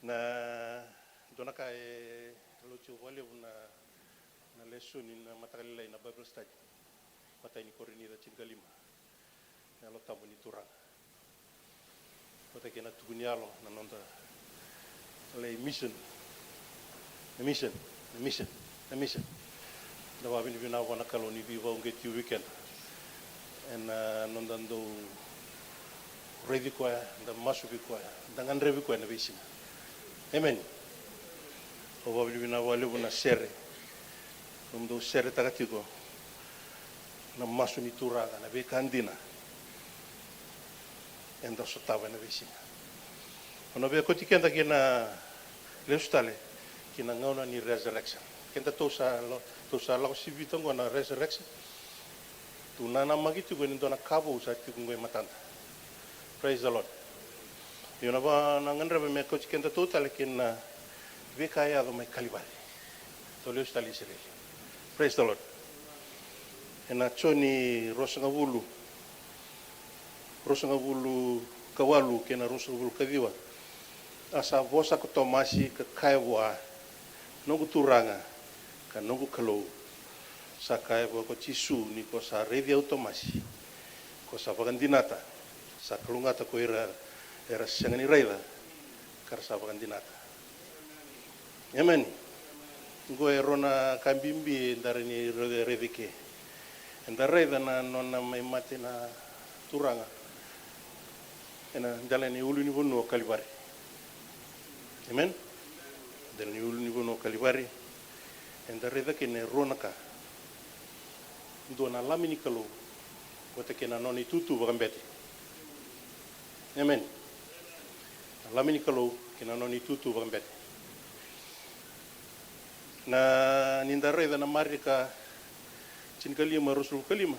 Na dua na ka e lauti au vakalevu na, na lesoni na mataka lailai na Bible study. Matai ni Korinica tinikalima. Na Yalo Tabu ni Turaga. Vata kei na tuku ni yalo na noda lai mission. Na mission, na mission, na mission. Da vakavinavinaka vua na Kalou ni veivakauqeti vei keda ena noda dau raici koya, da masu vei koya, da gadrevi koya ena veisiga. Emeni. Au vakavinavinaka vakalevu na sere nomudou seretaka tiko na masu ni Turaga, na veika dina eda sotava ena veisiga. Au na via kauti keda ki na lesu tale ki na gauna ni resurrection. Keda tou sa lo-, tou sa lako sivita oqo na resurrection. Tou nanamaki tiko ni dua na ka vou sa tiko oqo e matada. Praise the Lord. Io na va na gadreva me kauti keda tou tale ki na veika e yaco mai Kalivari. Tou lesu tale i Isireli. Praise the Lord. Ena Joni ruasagavulu, ruasagavulu ka walu kei na ruasagavulu ka ciwa. A sa vosa ko Tomasi ka kaya vua, noqu Turaga ka noqu Kalou. Sa kaya vua ko Jisu, ni ko sa raici au Tomasi, ko sa vakadinata. Sa kalougata ko ira era sega ni raica ka ra sa vakadinata. Emeni. Oqo e rua na ka bibi eda rawa ni raica, raica ke. Eda raica na nona mai mate na Turaga ena dela ni ulunivanua o Kalivari. Emeni. Dela ni ulunivanua o Kalivari. Eda raica kina e rua na ka. Dua na Lami ni Kalou vata kei na nona itutu vakabete. Emeni. Na Lami ni Kalou kei na nona itutu vakabete. Na, ni da raica na Marika tinikalima, ruasagavulu ka lima.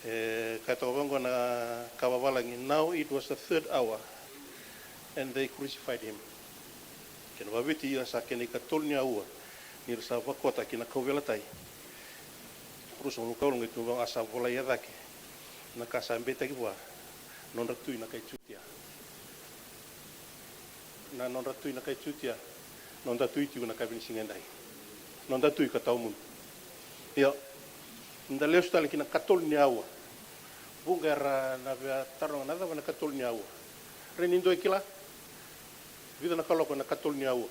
E kaya toka vaqo na ka vavalagi, "Now it was the third hour, and they crucified him." Kena vaviti, ia sa kena ikatolu ni aua ni ra sa vakota ki na kauveilatai. Ruasagavulu ka walu qai tukuna vaqo, a sa volai e cake na ka sa beitaki vua na nodra tui na kai Jutia. Na nodra tui na kai Jutia, noda tui tiko na yakavi ni siga edai. Noda tui ka tawamudu. Io, da lesu tale ki na katolu ni aua. Vuqa era na via taroga na cava na katolu ni aua. Rai ni dua e kila? Vica na kaloko na katolu ni aua?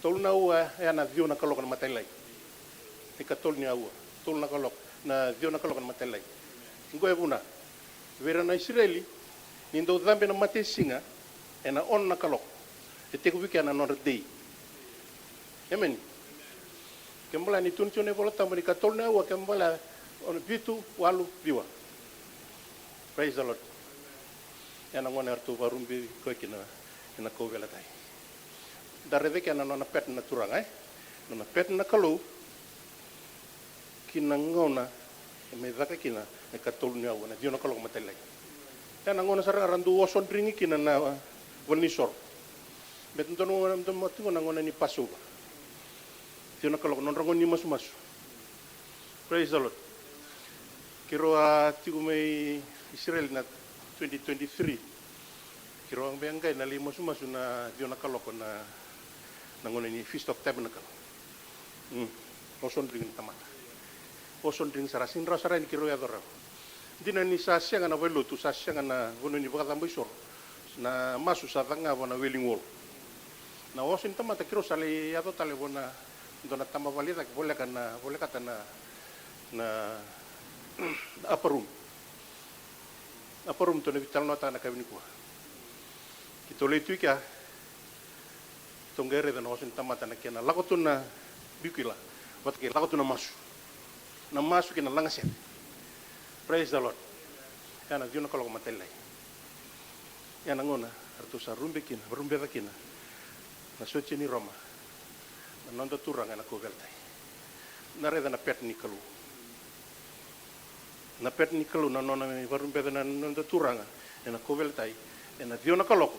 Tolu na aua, e a na ciwa na kaloko na matailalai. E katolu ni aua. Tolu na kaloko, na ciwa na kaloko na matailalai. Qo e vuna vei ira na Isireli ni dau cabe na mate siga ena ono na kaloko. E tekivu kea na nodra dei. Emeni. Ke bala ni tukuni tiko na iVola Tabu ni katolu ni aua, ke bala ono, vitu, walu, ciwa. Praise the Lord. Ena gauna eratou varubi koya kina ena kauveilatai. Da raica kea na nona pattern na Turaga, e? Nona pattern na Kalou ki na gauna e mai caka kina na katolu ni aua, na ciwa na kaloko matailalai. Ia na gauna sara ga ra dau oso dringi kina na valenisoro. Baleta dua na gauna, dua na gauna ni Passover. Ciwa na kaloko, nodra gauna ni masumasu. Praise the Lord. Keirau a tiko mai Isireli na twenty twenty-three. Keirau a qai na lai masumasu na ciwa na kaloko na, na gauna ni Feast of Tabernacle. Mm. Oso dringi na tamata. Oso dringi sara, sega ni rawa sara ni keirau yaco rawa. Dina ni sa sega na valelotu, sa sega na vanua ni vakacabo isoro. Na masu sa caka ga vua na Wailing Wall. Na oso ni tamata keirau sa lai yaco tale vua na dua na tamavale cake, voleka na, volekata na, na upper room. Upper room tou na veitalanoataka na yakavi nikua. Keitou lai tu i kea, tou qai raica na oso ni tamata na kena lako tu na biuki la, vata kei lako tu na masu. Na masu kei na lagasere. Praise the Lord. Ia na ciwa na kaloko matailalai. Ia na gauna eratou sa rube kina, rubeca kina na sotia ni Roma na noda Turaga ena kauveilatai. Na raica na pet ni Kalou. Na pet ni Kalou na nona mai varubeca na noda Turaga ena kauveilatai ena ciwa na kaloko.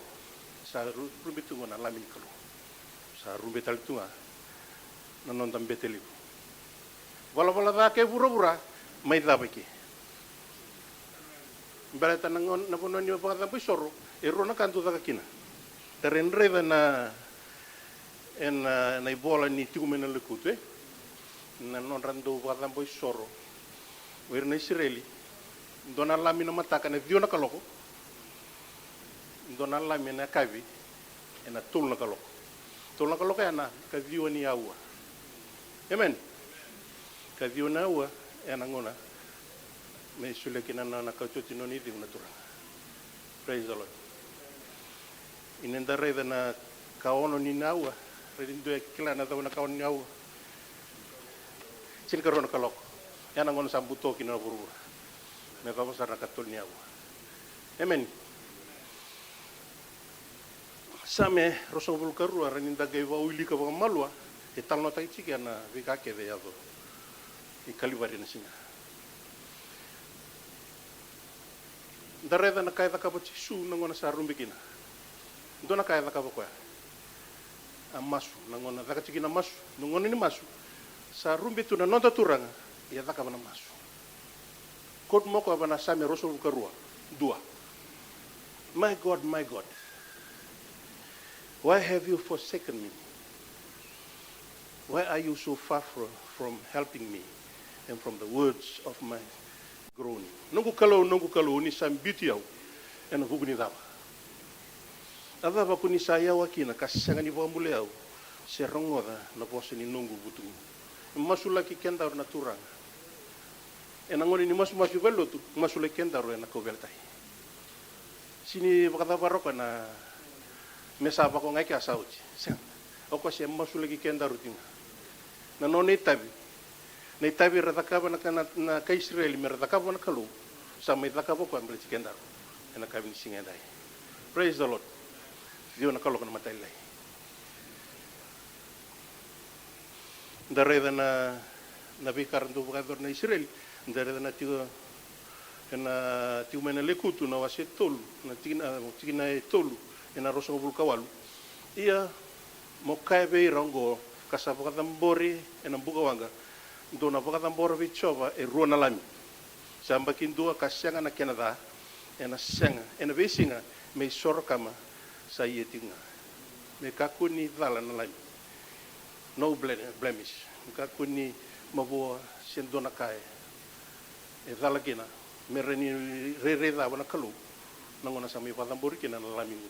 Sa ru-, rube tu ga na Lami ni Kalou. Sa rube tale tu ga na noda bete levu. Valavala ca kei vuravura mai cava i ke. Baleta na gauna, na vanua ni vakacabo isoro e rua na ka dau caka kina. Da raica na, ena, na ivola ni tiko mai na lekutu, e? Na nodra dau vakacabo isoro o ira na Isireli. Dua na lami na mataka ena ciwa na kaloko. Dua na lami ena yakavi ena tolu na kaloko. Tolu na kaloko ena kaciwa ni aua. Amen. Kaciwa ni aua ena gauna me solia kina na, na kautoti nona icegu na Turaga. Praise the Lord. Ia ni da raica na kaono ni aua, raica ni dua e kila na cava na kaono ni aua. Tinikarua na kaloko. Ia na gauna sa buto kina na vuravura. Me cava sara na katolu ni aua. Amen. Same ruasagavulu ka rua, raica ni da qai vakawilika vakamalua, e talanoataki tiko na veika kece e yaco i Kalivari ena siga. Da raica na ka e cakava o Jisu na gauna sa rube kina. Dua na ka e cakava o koya. A masu, na gauna caka tiko kina masu, na gauna ni masu. Sa rube tu na noda Turaga, ia cakava na masu. Quote mai o koya vua na Same ruasagavulu ka rua, dua. My God, my God, why have you forsaken me? Why are you so far fro-, from helping me and from the words of my groaning? Noqu Kalou, noqu Kalou, ni sa biuti au ena vuku ni cava? A cava ko ni sa yawa kina ka sega ni vakabulai au, se rogoca na vosa ni noqu vutugu? E masulaki kedaru na Turaga. Ena gauna ni masumasu i valenilotu, masulaki kedaru ena kauveilatai. Sega ni vakacavara o koya na me sa vakaogai kea sa oti. Sega. O koya se masulaki kedaru tiko ga. Na nona itavi. Na itavi era cakava na, na, na kai Isireli me ra cakava na Kalou. Sa mai cakava o koya baleti kedaru. Ena yakavi ni siga edai. Praise the Lord. Ciwa na kaloko na matailalai. Da raica na, na veika ra dau vakayacora na Isireli. Da raica na tiko, ena tiko mai na Lekutu na wase e tolu, na tikina, tikina e tolu, ena ruasagavulu ka walu. Ia mo kaya vei ira oqo ka sa vakacabori ena bukawaqa, dou na vakacabora vei Jiova e rua na lami. Sa yabaki dua ka sega na kena ca, ena sega, ena veisiga me isoro kama sa ia tiko ga. Me kakua ni cala na lami. No ble-, blemish. Me kakua ni mavoa se dua na ka e cala kina. Me rawa ni rairai cava na Kalou. Na gauna sa mai vakacabori kina na lami qo.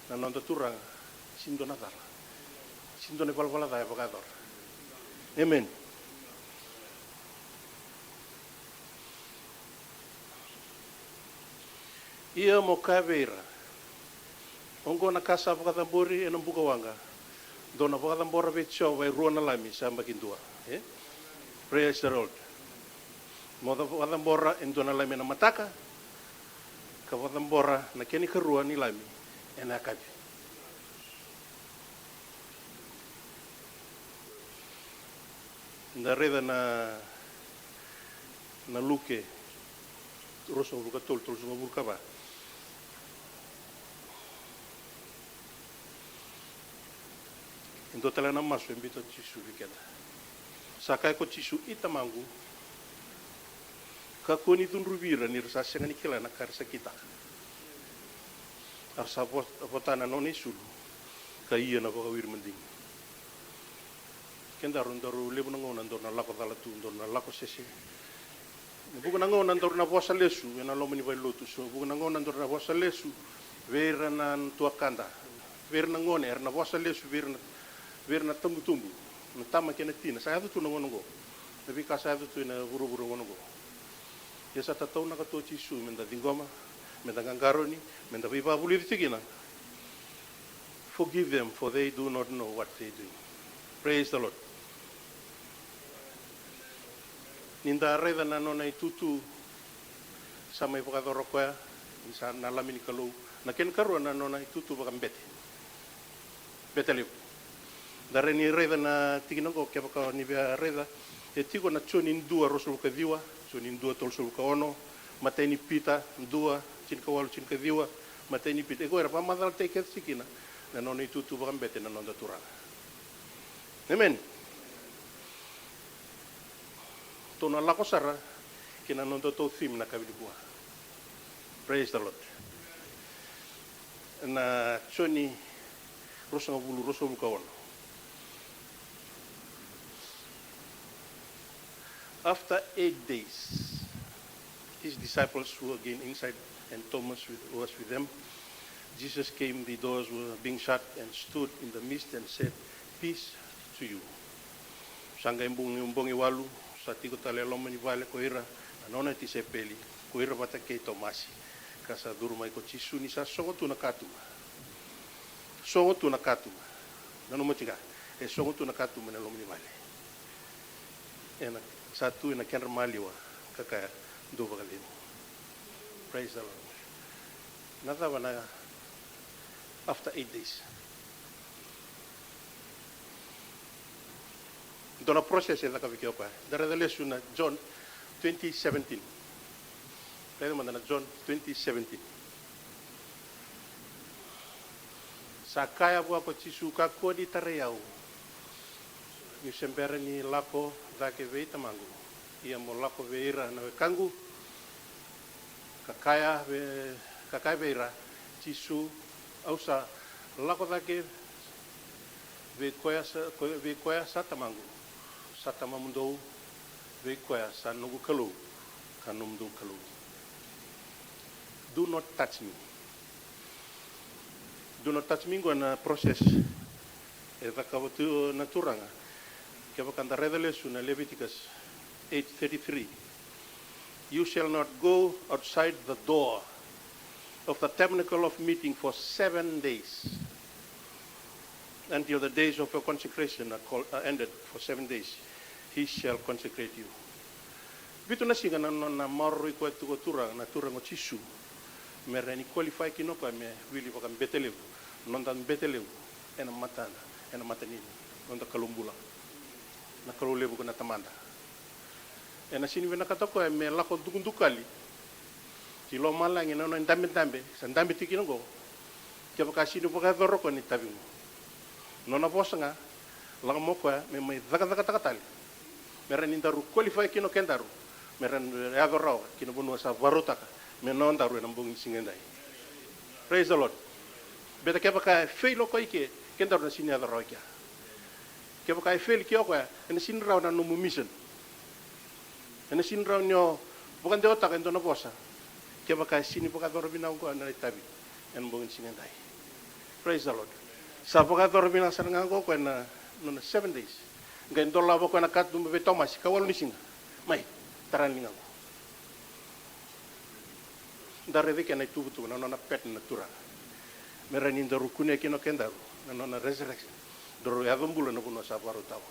Na noda Turaga, sega ni dua na cala. Sega ni dua na ivalavala ca e vakayacora. Amen. Ia mo kaya vei ira, oqo na ka sa vakacabori ena bukawaqa, dou na vakacabora vei Jiova e rua na lami sa yabaki dua. E? Praise the Lord. Mo vakacabora e dua na lami ena mataka, ka vakacabora na kena ikarua ni lami ena yakavi. Da raica na, na Luke, ruasagavulu ka tolu, tolusagavulu ka va. E dua tale na masu e biuta o Jisu vei keda. Sa kaya ko Jisu, "I Tamaqu, kakua ni cudruvi ira ni ra sa sega ni kila na ka era sa kitaka." A ra sa vo-, vota na nona isulu, ka ia na vakawiri madigi. Kedaru, daru levu na gauna daru na lako cala tu, daru na lako sese. Vuqa na gauna daru na vosa lesu ena loma ni valenilotu, so vuqa na gauna daru na vosa lesu vei ira na tuakada, vei ira na gone era na vosa lesu vei ira na, vei ira na tubutubu, na tama kei na tina. Sa yaco tu na gauna oqo na veika sa yaco tu ena vuravura gauna oqo. Ia sa tataunaka tu o Jisu meda ciqoma, meda qaqarauni, meda veivakavulici tiko kina. "Forgive them, for they do not know what they do." Praise the Lord. Ni da raica na nona itutu, sa mai vakayacora o koya ni sa na Lami ni Kalou. Na kena ikarua, na nona itutu vakabete, bete levu. Da rai ni raica na tikina oqo, kevaka ni via raica, e tiko na Joni dua, ruasagavulu ka ciwa, Joni dua, tolusagavulu ka ono, matai ni Pita dua, tinikawalu, tinikaciwa, matai ni Pita. E ko era vakamacalataki kece tiko kina na nona itutu vakabete na noda Turaga. Amen. Tou na lako sara ki na nodatou theme na yakavi nikua. Praise the Lord. Na Joni ruasagavulu, ruasagavulu ka ono. After eight days, his disciples were again inside, and Thomas with, was with them. Jesus came, the doors were being shut, and stood in the midst and said, "Peace to you." Sa qai bogi, bogi walu, sa tiko tale e loma ni vale ko ira na nona tisaipeli, ko ira vata kei Tomasi. Ka sa curu mai ko Jisu ni sa sogo tu na katuba. Sogo tu na katuba. Nanuma tiko ga, e sogo tu na katuba ena loma ni vale. Ena, sa tu ena kedra maliwa, ka kaya, "Dou vakacegu." Praise the Lord. Na cava na after eight days? Dua na process e caka vei koya. Da raica lesu na John twenty seventeen. Raica mada na John twenty seventeen. Sa kaya vua ko Jisu, "Kakua ni tarai au, niu se bera ni lako cake vei Tamaqu. Ia mo lako vei ira na wekaqu." Ka kaya vei, ka kaya vei ira, Jisu, "Au sa lako cake vei koya sa, ko-, vei koya sa Tamaqu, sa Tamamudou, vei koya sa noqu Kalou, ka nomudou Kalou. Do not touch me." Do not touch me, qo na process e cakava tu na Turaga. Kevaka da raica lesu na Leviticus eight thirty-three. "You shall not go outside the door of the tabernacle of meeting for seven days, until the days of your consecration are called, are ended for seven days. He shall consecrate you." Vitu na siga na nona maroroi koya tu ko Turaga, na Turaga o Jisu, me rawa ni qualify kina o koya me wili vakabete levu, noda bete levu ena matada, ena mata ni noda Kalou bula, na Kalou levu ko na Tamada. Ena sini vinakata o koya me lako dukadukali ki lomalagi na nona idabedabe sa dabe tiko kina oqo, kevaka sini vakayacora o koya na itavi qo. Nona vosa ga, lako mai o koya me mai cakacakataka tale, me rawa ni daru qualify kina o kedaru, me rawa ni yaco rawa ki na vanua sa vakarautaka me nodaru ena bogi ni siga edai. Praise the Lord. Beta kevaka e fail o koya i ke, kedaru na sini yaco rawa i kea. Kevaka e fail i ke o koya, ena sini rawa na nomu mission. Ena sini rawa ni o vakadewataka e dua na vosa, kevaka e sini vakayacora vinaka o koya na itavi ena bogi ni siga edai. Praise the Lord. Sa vakayacora vinaka sara ga o koya na nona seven days. Qai dolava o koya na katuba vei Tomasi, ka walu ni siga, "Mai, tara na ligaqu." Da raica eke na ituvatuva, na nona pattern na Turaga, me rawa ni daru kunea kina o kedaru na nona resurrection, daru yaco bula na vanua sa vakarautaka.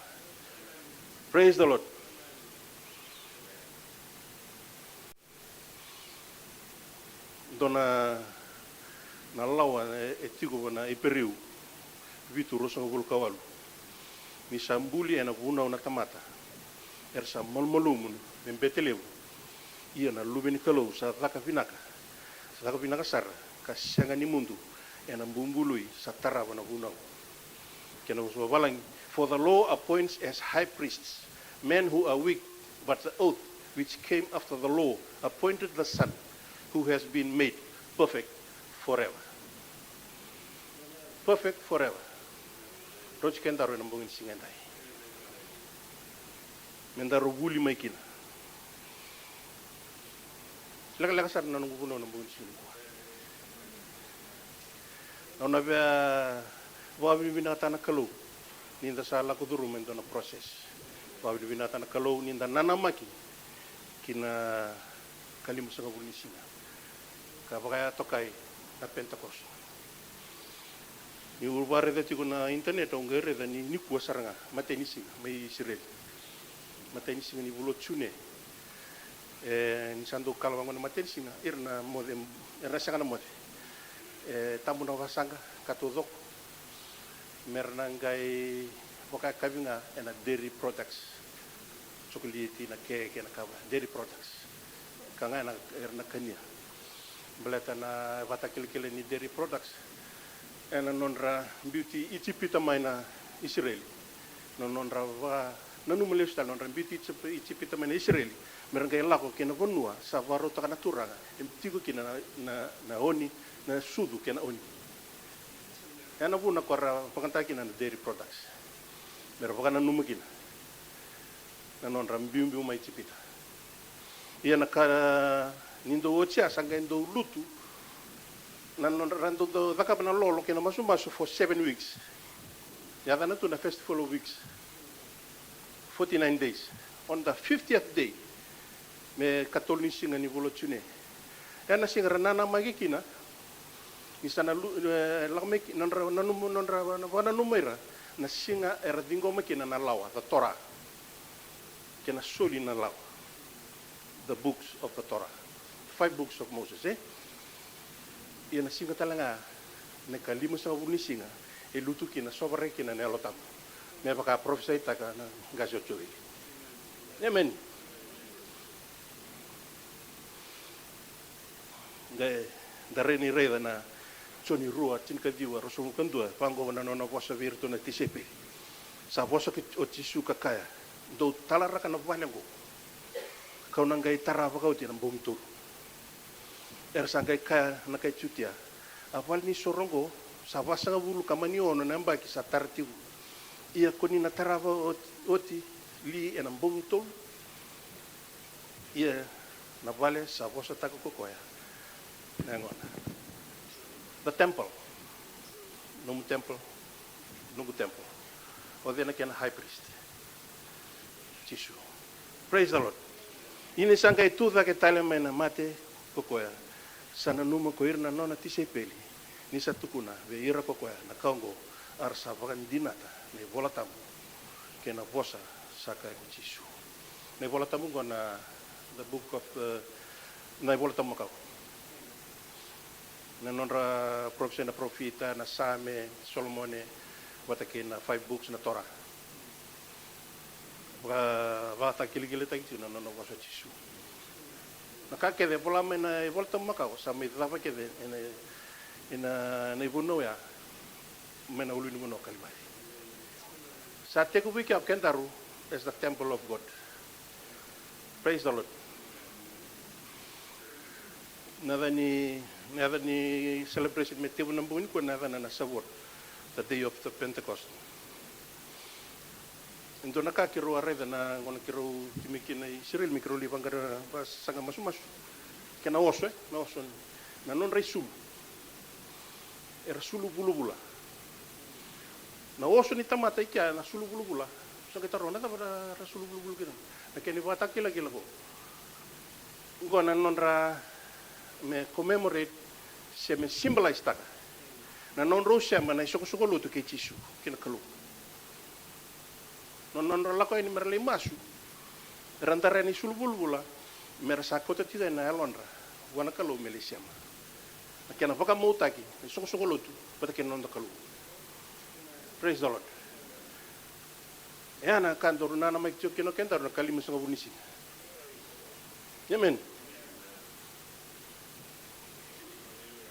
Praise the Lord. Dua na, na lawa e, e tiko na Iperiu vitu, ruasagavulu ka walu. Ni sa buli ena vunau na tamata, era sa malumalumu me bete levu, Ia na Luve ni Kalou sa caka vinaka, sa caka vinaka sara, ka sega ni mudu ena bubului sa tarava na vunau. Kena vosa vavalagi, for the law appoints as high priests men who are weak, but the oath which came after the law appointed the Son who has been made perfect forever. Perfect forever. Rauti kedaru ena bogi ni siga edai me daru vuli mai kina. Lekaleka sara na noqu vunau na bogi ni siga nikua. Au na via vakavinavinakataka na Kalou ni da sa lako curuma e dua na process. Vakavinavinakataka na Kalou ni da nanamaki ki na ka limasagavulu ni siga ka vakayatokai na Pentecost. Niu vakaraica tiko na internet, au qai raica ni nikua sara ga, matai ni siga mai Isireli, matai ni siga ni vula o June. E, ni sa dau kala vaqo na matai ni siga, ira na moce, era na sega na moce. E tabu na vasaqa ka taucoko, mera na qai vakayakavi ga ena dairy products, cokoliti, na keke, na kava, dairy products. Ka ga ena, era na kania. Baleta na vakatakilakila ni dairy products ena nodra biuti Ijipita mai na Isireli. Na nodra vakananuma lesu tale, nodra biuti Ijip-, Ijipita mai na Isireli, mera qai lako ki na vanua sa vakarautaka na Turaga, e tiko kina na, na, na oni, na sucu kei na oni. Ena vuna ko ra vakayagataka kina na dairy products, mera vakananuma kina na nodra biubiu mai Ijipita. Ia na ka ni dau oti ya, sa qai dau lutu na nodra, ra dau, dau cakava na lolo kei na masumasu for seven weeks. Yacana tu na Festival of Weeks, forty-nine days. On the fiftieth day, me katolu ni siga ni vula o June, ena siga ra nanamaki kina ni sa na lu-, e, lako mai ki-, nodra nanuma, nodra vakananuma ira na siga era ciqoma kina na lawa, the Torah, kei na soli na lawa, the books of the Torah, the five books of Moses, e? Ia na siga tale ga na ka limasagavulu ni siga e lutu kina, sovaraki kina na Yalo Tabu, me vaka profisaitaka na qase o Joeli. Amen. Qai da rai ni raica na Joni rua, tinikaciwa, ruasagavulu ka dua, vaqo na nona vosa vei iratou na tisaipeli. Sa vosa ki-, o Jisu ka kaya, dou talaraka na vale oqo, kau na qai tara vakaoti ena bogi tolu. Era sa qai kaya na kai Jutia, a vale ni soro oqo, sa vasagavulu ka mani ono na yabaki sa tara tiko, ia ko ni na tara vakaoti li ena bogi tolu? Ia na vale sa vosataka ko koya na yagona. The temple. Nomu temple, noqu temple. O cei na kena high priest? Jisu. Praise the Lord. Ia ni sa qai tu cake tale mai na mate ko koya, sa nanuma ko ira na nona tisaipeli ni sa tukuna vei ira ko koya na ka oqo, a ra sa vakadinata na iVola Tabu kei na vosa sa kaya ko Jisu. Na iVola Tabu oqo na, the book of the, na iVola Tabu Makawa. Na nodra parofisai na parofita, na Same, Solomone, vata kei na five books na Torah. Vaka, vakatakilakilataki tiko na nona vosa o Jisu. Na ka kece e vola mai na iVola Tabu Makawa sa mai cava kece ena, ena, na ivunau ya mai na ulunivanua o Kalivari. Sa tekivu i kea o kedaru as the temple of God. Praise the Lord. Na yaca ni, na yaca ni celebration me tekivu na bogi nikua na yacana na Shavuot, the day of the Pentecost. E dua na ka keirau a raica na gauna keirau tiko mai kina i Isireli, me keirau lai vaqara, vasaqa masumasu. Kei na oso, e, na oso, na nodra isulu. Era sulu vulavula. Na oso ni tamata i kea na sulu vulavula. Sa qai taroga, na cava ra, ra sulu vulavula kina? Na kena ivakatakilakila qo. Qo na nodra me commemorate se me symbolize taka na nodrau sema na isoqosoqo lotu kei Jisu, kei na Kalou. Na nodra lako yani mera lai masu, era dara yani isulu vulavula, mera sa kauta tiko yani na yalodra vua na Kalou me lai sema. Na kena vakamautaki na isoqosoqo lotu vata kei na noda Kalou. Praise the Lord. E ya na ka daru nanamaki tiko kina o kedaru na ka limasagavulu ni siga. Amen.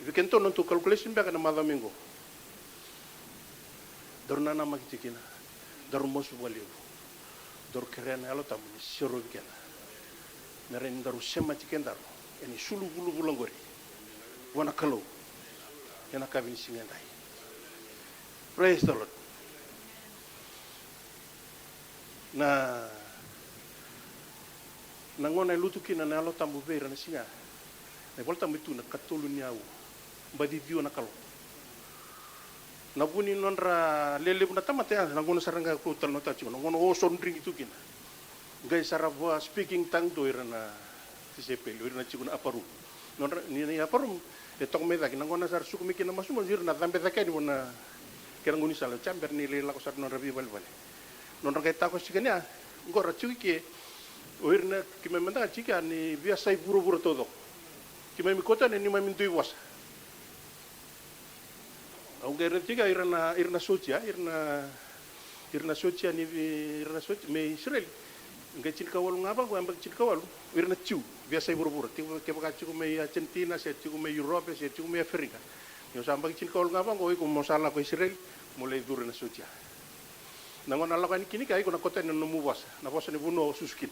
Vei kedatou na nodatou calculation beka na macawa mai qo. Daru nanamaki tiko kina, daru masu vakalevu, daru kerea na Yalo Tabu ni serovi keda, me rawa ni daru semati kedaru ena isulu vulavula oqori vua na Kalou ena yakavi ni siga edai. Praise the Lord. Na, na gauna e lutu kina na Yalo Tabu vei ira na siga, na iVola Tabu e tukuna, katolu ni aua, baci ciwa na Kalou. Na vu ni nodra lelevu na tamata ya, na gauna sara ga kau talanoataka tiko, na gauna oso drigi tu kina. Qai sara vua speaking tongue tu ira na tisaipeli, ira na tiko na upper room. Nodra, ni, ni upper room e toka mai cake, na gauna sara suka mai kina na masumasu, ira na cabe cake yani vua na kena gaunisala, oti ya bera ni lai lako sara nodra veivalevale. Nodra qai takoso tiko yani ya, qo ra tiko i ke, o ira na, keimami mada ga tiko ya ni veiyasai vuravura taucoko. Keimami kauta yani neimami dui vosa. Au qai raica tiko ya ira na, ira na sotia, ira na, ira na sotia ni, ira na sotia mai Isireli. Qai tinikawalu ga vaqo, yabaki tinikawalu, ira na Jiu, veiyasai vuravura. Tiko, kevaka tiko mai Argentina, se tiko mai Europe, se tiko mai Africa. Ni o sa yabaki tinikawalu ga vaqo, o iko mo sa lako Isireli, mo lai curu ena sotia. Na gauna lako yani kina i ke, iko na kauta yani na nomu vosa, na vosa ni vanua o susu kina.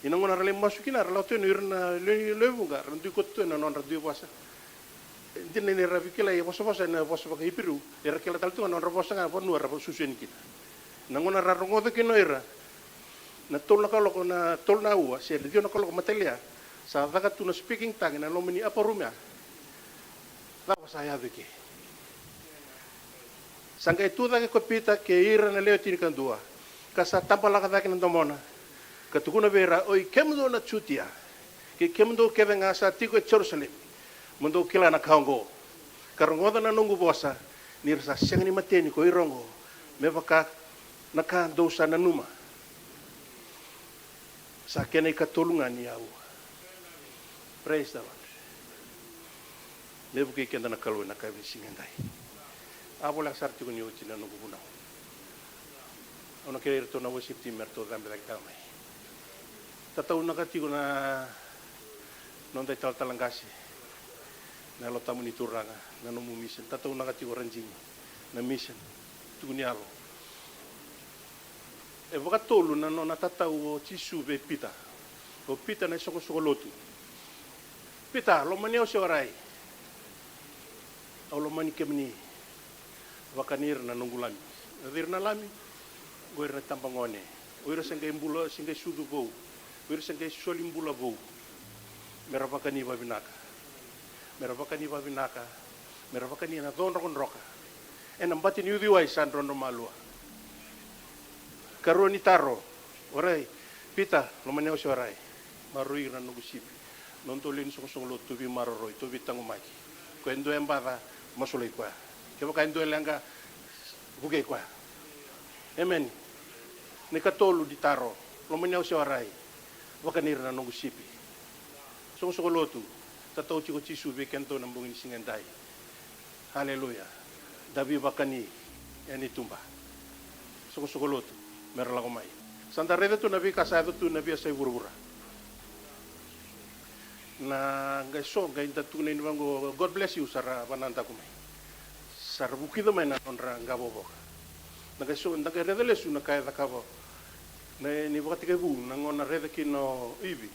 Ia na gauna ra lai masu kina, ra lako tu yani o ira na lewe, lewe vuqa, ra dui kauta tu yani na nodra dui vosa. E dina ni ra veikilai e vosavosa ena vosa vakaIperiu, era kila tale tu ga na nodra vosa ga vanua ra susu yani kina. Na gauna ra rogoca kina o ira, na tolu na kaloko, na tolu na aua, se na ciwa na kaloko matalia, sa caka tu na speaking tongue ena loma ni upper room ya. Cava sa yaco i ke? Sa qai tu cake ko Pita kei ira na lewe tinikadua, ka sa tabalaka cake na domona, ka tukuna vei ira, oi kemudou na Jutia, kei kemudou kece ga sa tiko e Jerusalemi, mo dou kila na ka oqo, ka rogoca na noqu vosa, ni ra sa sega ni mateni ko ira oqo, me vaka na ka dou sa nanuma. Sa kena ikatolu ga ni aua. Praise the Lord. Me vukei keda na Kalou ena yakavi ni siga edai. A voleka sara tiko ni oti na noqu vunau. Au na kerei iratou na worship team me ratou cabe cake tale mai. Tataunaka tiko na noda italatala qase, na Yalo Tabu ni Turaga, na nomu mission. Tataunaka tiko Rajini, na mission, tukuni yalo. E vakatolu na nona tatau o Jisu vei Pita. O Pita na isoqosoqo lotu. Pita, lomani au se warai. Au lomani kemuni. Vakani ira na noqu lami. O cei ira na lami? O ira na itabagone. O ira se qai bula, se qai sucu vou. O ira se qai soli bula vou. Me ra vakani vavinaka. Me ra vakani vavinaka. Me ra vakani ena codrokadroka. Ena bati ni uciwai sa drodro malua. Karua ni taro. Warai, Pita, lomani au se warai. Maroroi ira na noqu sipi. Nodatou lewe ni soqosoqo lotu, tou veimaroroi, tou veitaqomaki. Koya e dua e baca, masulaki koya. Kevaka e dua e leqa, vukei koya. Emeni. Na ikatolu ni taro, lomani au se warai. Vakani ira na noqu sipi. Soqosoqo lotu, tatau tiko o Jisu vei kedatou na bogi ni siga edai. Aleluya. Da veivakani ena ituba. Soqosoqo lotu, me ra lako mai. Sa da raica tu na veika sa yaco tu na veiyasai vuravura. Na qai so, qai da tukuna yani vaqo, God bless you, sa ra vakanadaku mai. Sa ra vukica mai na nodra qavokavoka. Da qai so, da qai raica lesu na ka e cakava. Na, ni Vakatekivu, na gauna raica kina o Ivi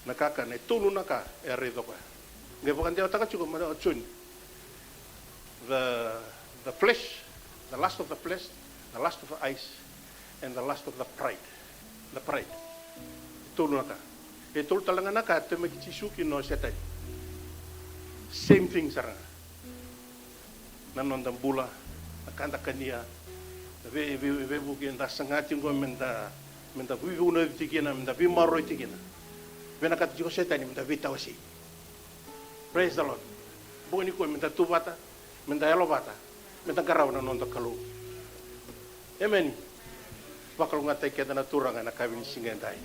na kakana, e tolu na ka e a raica o koya. Qai vakadewataka tiko mai o Joni. The, the flesh, the lust of the flesh, the lust of the eyes, and the lust of the pride. The pride. Tolu na ka. E tolu tale ga na ka e temaki Jisu kina o Setani. Same thing sara ga. Na noda bula, na ka da kania, na vei, vei, veivuke da saga tiko qo me da, me da veivunauci tiko kina, me da veimaroroi tiko kina. Vinakata tiko o Setani me da veitawasei. Praise the Lord. Bogi nikua me da tu vata, me da yalo vata, me da qarava na noda Kalou. Emeni. Vakalougatataki keda na Turaga ena yakavi ni siga edai.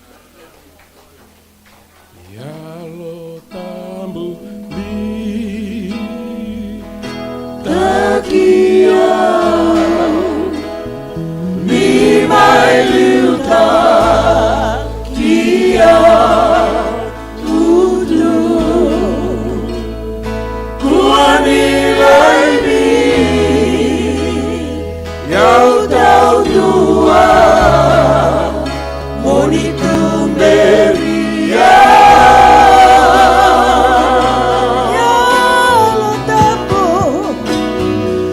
Yalo Tabu, lead-taki au, ni mai liutaki au, tutu.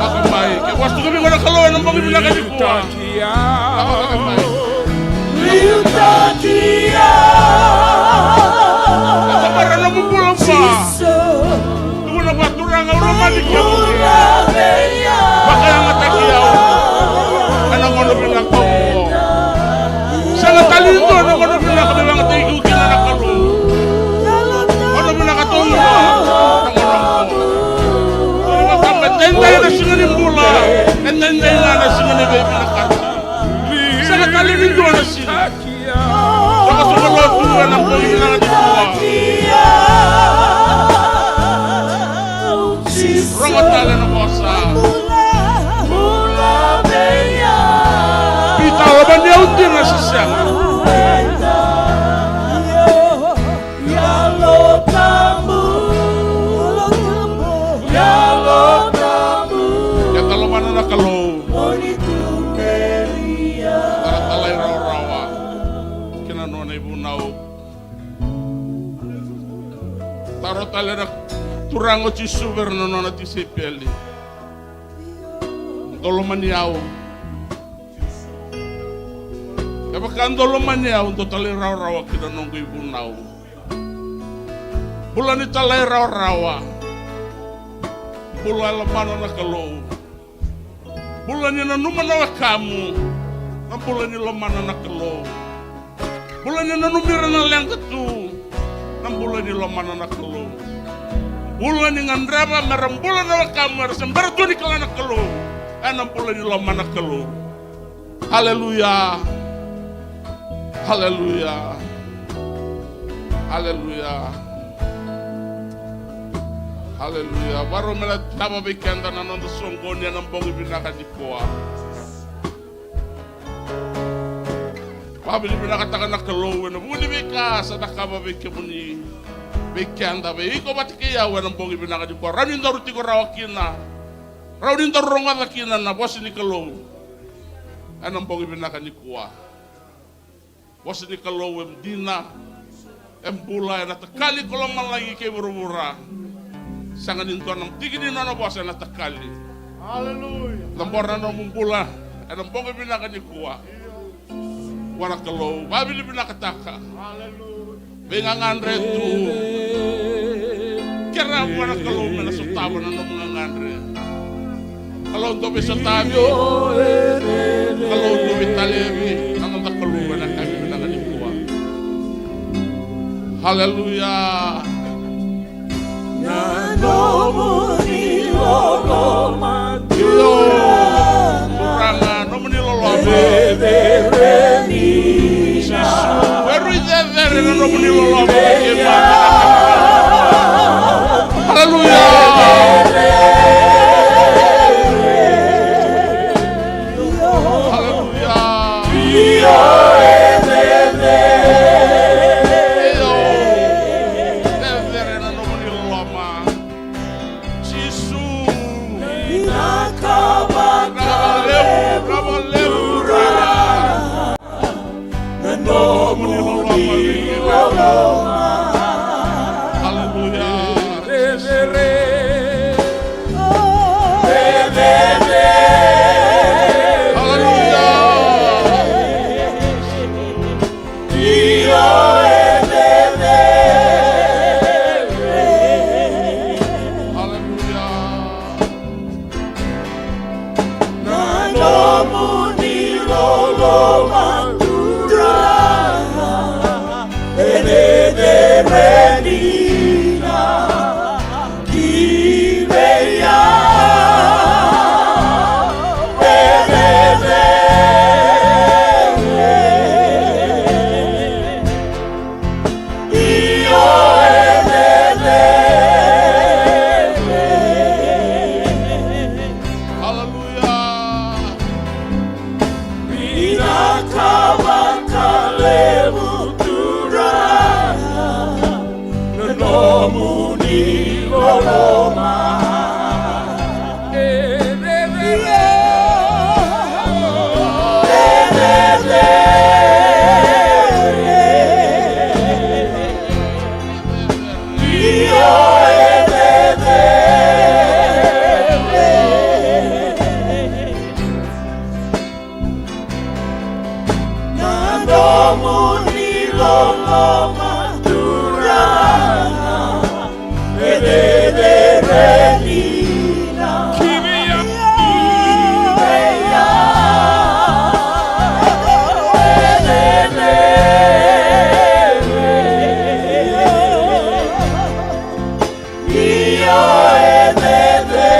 Lako mai, ke vosa tu vei iko na Kalou ena bogi vinaka nikua. Lako mai. Lako mai na nomu bula vua. Tukuna vua, Turaga, au lomani kemuni. Vakayagataki au ena gauna vinaka oqo. Sega tale ni dua na gauna vinaka me vakayagataki iko kina na Kalou. Gauna vinaka tu oqo, na gauna oqo. Kemuni mataka, e daidai na siga ni bula, e daidai ga na siga ni veivinakati. Sega tale ni dua na siga. Soqosoqo lotu ena bogi vinaka nikua. Rogo tale na vosa. Pita, lomani au dina se sega? Keda lomana na Kalou. Tara talairawarawa ki na nona ivunau. Taro tale na Turaga o Jisu vei ira na nona tisaipeli. Dou lomani au. Kevaka dou lomani au, dou talairawarawa ki na noqu ivunau. Bula ni talairawarawa. Bula e lomana na Kalou. Bula ni nanuma na wekamu, na bula ni lomana na Kalou. Bula ni nanumi ira na leqa tu, na bula ni lomana na Kalou. Bula ni gadreva mera bula na wekamu era se bera tu ni kila na Kalou, ena bula ni lomana na Kalou. Aleluya. Aleluya. Aleluya. Aleluya. Varau me na cava vei keda na noda soqoni ena bogi vinaka nikua. Vakavinavinakataka na Kalou ena vuku ni veika sa cakava vei kemuni, vei keda, vei iko vata kei au ena bogi vinaka nikua. Rawa ni daru tiko rawa kina. Rawa ni daru rogoca kina na vosa ni Kalou ena bogi vinaka nikua. Vosa ni Kalou e dina, e bula, ena takali ko lomalagi kei vuravura. Sega ni dua na tiki ni nona vosa ena takali. Aleluya. Cabora na nomu bula ena bogi vinaka nikua. Vua na Kalou, vakavinavinakataka. Aleluya. Veigagadre tu. Kerea vua na Kalou me na sotava na nomu gagadre. Ka Kalou dou veisotari, Kalou dou veitalevi, na noda Kalou ena yakavi vinaka nikua. Haleluya. Na nomuni loloma, Turaga, nomuni loloma. Jisu, veru i cecere na nomuni loloma. Haleluya. Haleluya. Io, cecere na nomuni loloma. Jisu. Vinaka vakalevu, vakalevu, Turaga. Na nomuni loloma. Haleluya. Haleluya. Haleluya. Na nomuni loloma, Turaga, e cecere dina ki vei au, e cecere. Io, e cecere. Haleluya. Vinaka vakalevu, Turaga, na nomuni loloma. Na nomuni loloma, Turaga, e cecere dina ki vei au, ki vei au, e cecere. Io, e cecere.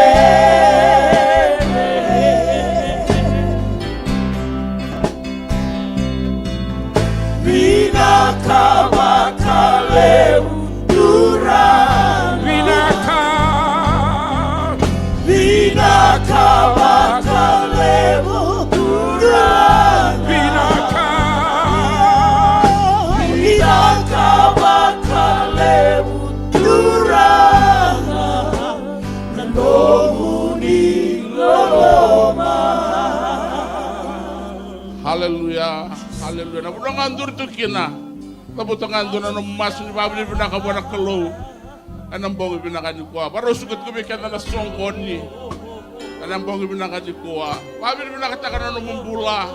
Vinaka vakalevu, Turaga. Vinaka. Vinaka vakalevu, Turaga. Vinaka. Vinaka vakalevu, Turaga, na nomuni loloma. Haleluya, haleluya. Na vanua ga o duri tu kina, cavuta ga e dua na nomu masu ni vakavinavinaka vua na Kalou ena bogi vinaka nikua. Vakarau suka tiko vei keda na soqoni ena bogi vinaka nikua. Vakavinavinakataka na nomu bula.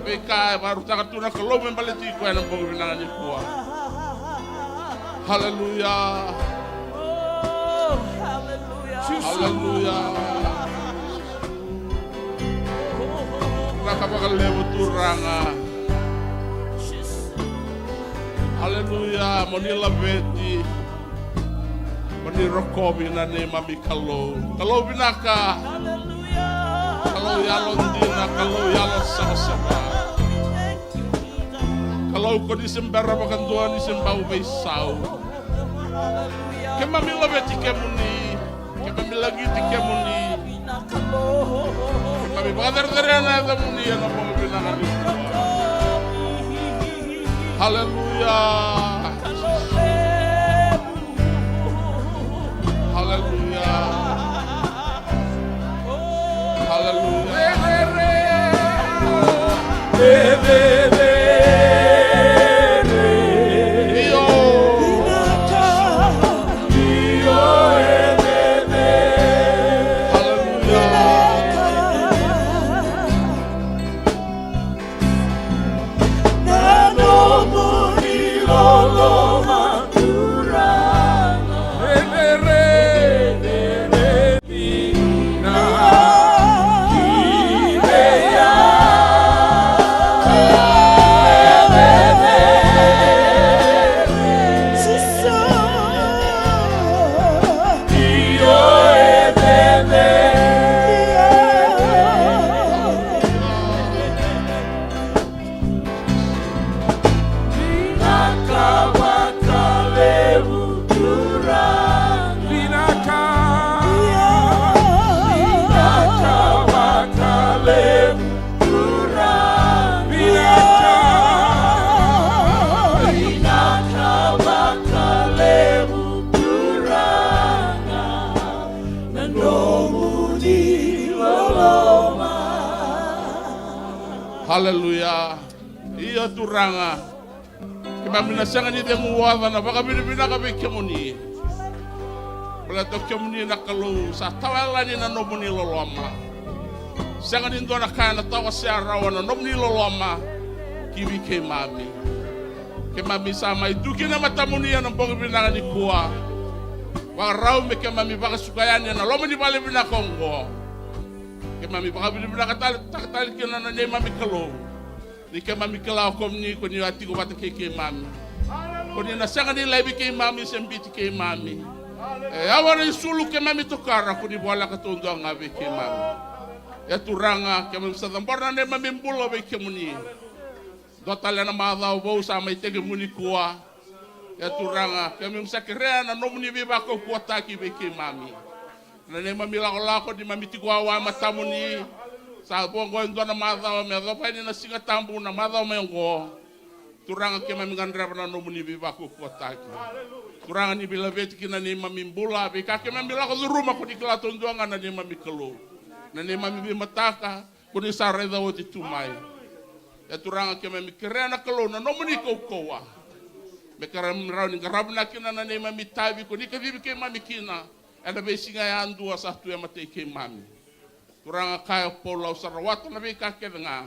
Veika e vakarautaka tu na Kalou me baleti iko ena bogi vinaka nikua. Haleluya. Haleluya. Vinaka vakalevu, Turaga. Haleluya. Mo ni laveti. Mo ni rokovi na neimami Kalou. Kalou vinaka. Kalou yalodina, Kalou yalosavasava. Kalou ko ni se bera vakadua, ni se bau veisau. Keimami laveti kemuni, keimami lagiti kemuni. Keimami vakacerecerei na yacamuni ena bogi vinaka nikua. Haleluya. Haleluya. Haleluya. Io. Haleluya. Na nomuni loloma, Turaga, e cecere dina. Aleluya. Ia Turaga, keimami na sega ni cegu oca na vakavinavinaka vei kemuni. Baleta o kemuni na Kalou sa tawa yalani na nomuni loloma. Sega ni dua na ka ena tawasea rawa na nomuni loloma ki vei keimami. Keimami sa mai tu kina e matamuni ena bogi vinaka nikua. Vakarau me keimami vakasuka yani ena loma ni vale vinaka oqo. Keimami vakavinavinakataka tale kina na neimami Kalou. Ni keimami kila o kemuni, ko ni a tiko vata kei keimami. Ko ni na sega ni laivi keimami se biuti keimami. E yawa na isulu keimami tokara, ko ni voleka taudua ga vei keimami. E Turaga, keimami sa cabora na neimami bula vei kemuni. Dua tale na macawa vou sa mai tekivu nikua. E Turaga, keimami sa kerea na nomuni veivakaukauwataki vei keimami. Na neimami lakolako ni mami tiko wawa e matamuni. Sa vo oqo e dua na macawa me yacova yani na Siga Tabu na macawa mai oqo. Turaga, keimami gadreva na nomuni veivakaukauwataki. Turaga, ni veilaveti kina neimami bula, veika keimami lako curuma, ko ni kila taudua ga na neimami Kalou. Na neimami veimataka, ko ni sa raica oti tu mai. E Turaga, keimami kerea na Kalou na nomuni kaukauwa. Me keimami rawa ni qaravi vinaka kina na neimami itavi ko ni kacivi keimami kina ena veisiga yadua sa tu e matai keimami. Turaga, kaya o Paula, au sa rawata na veika kece ga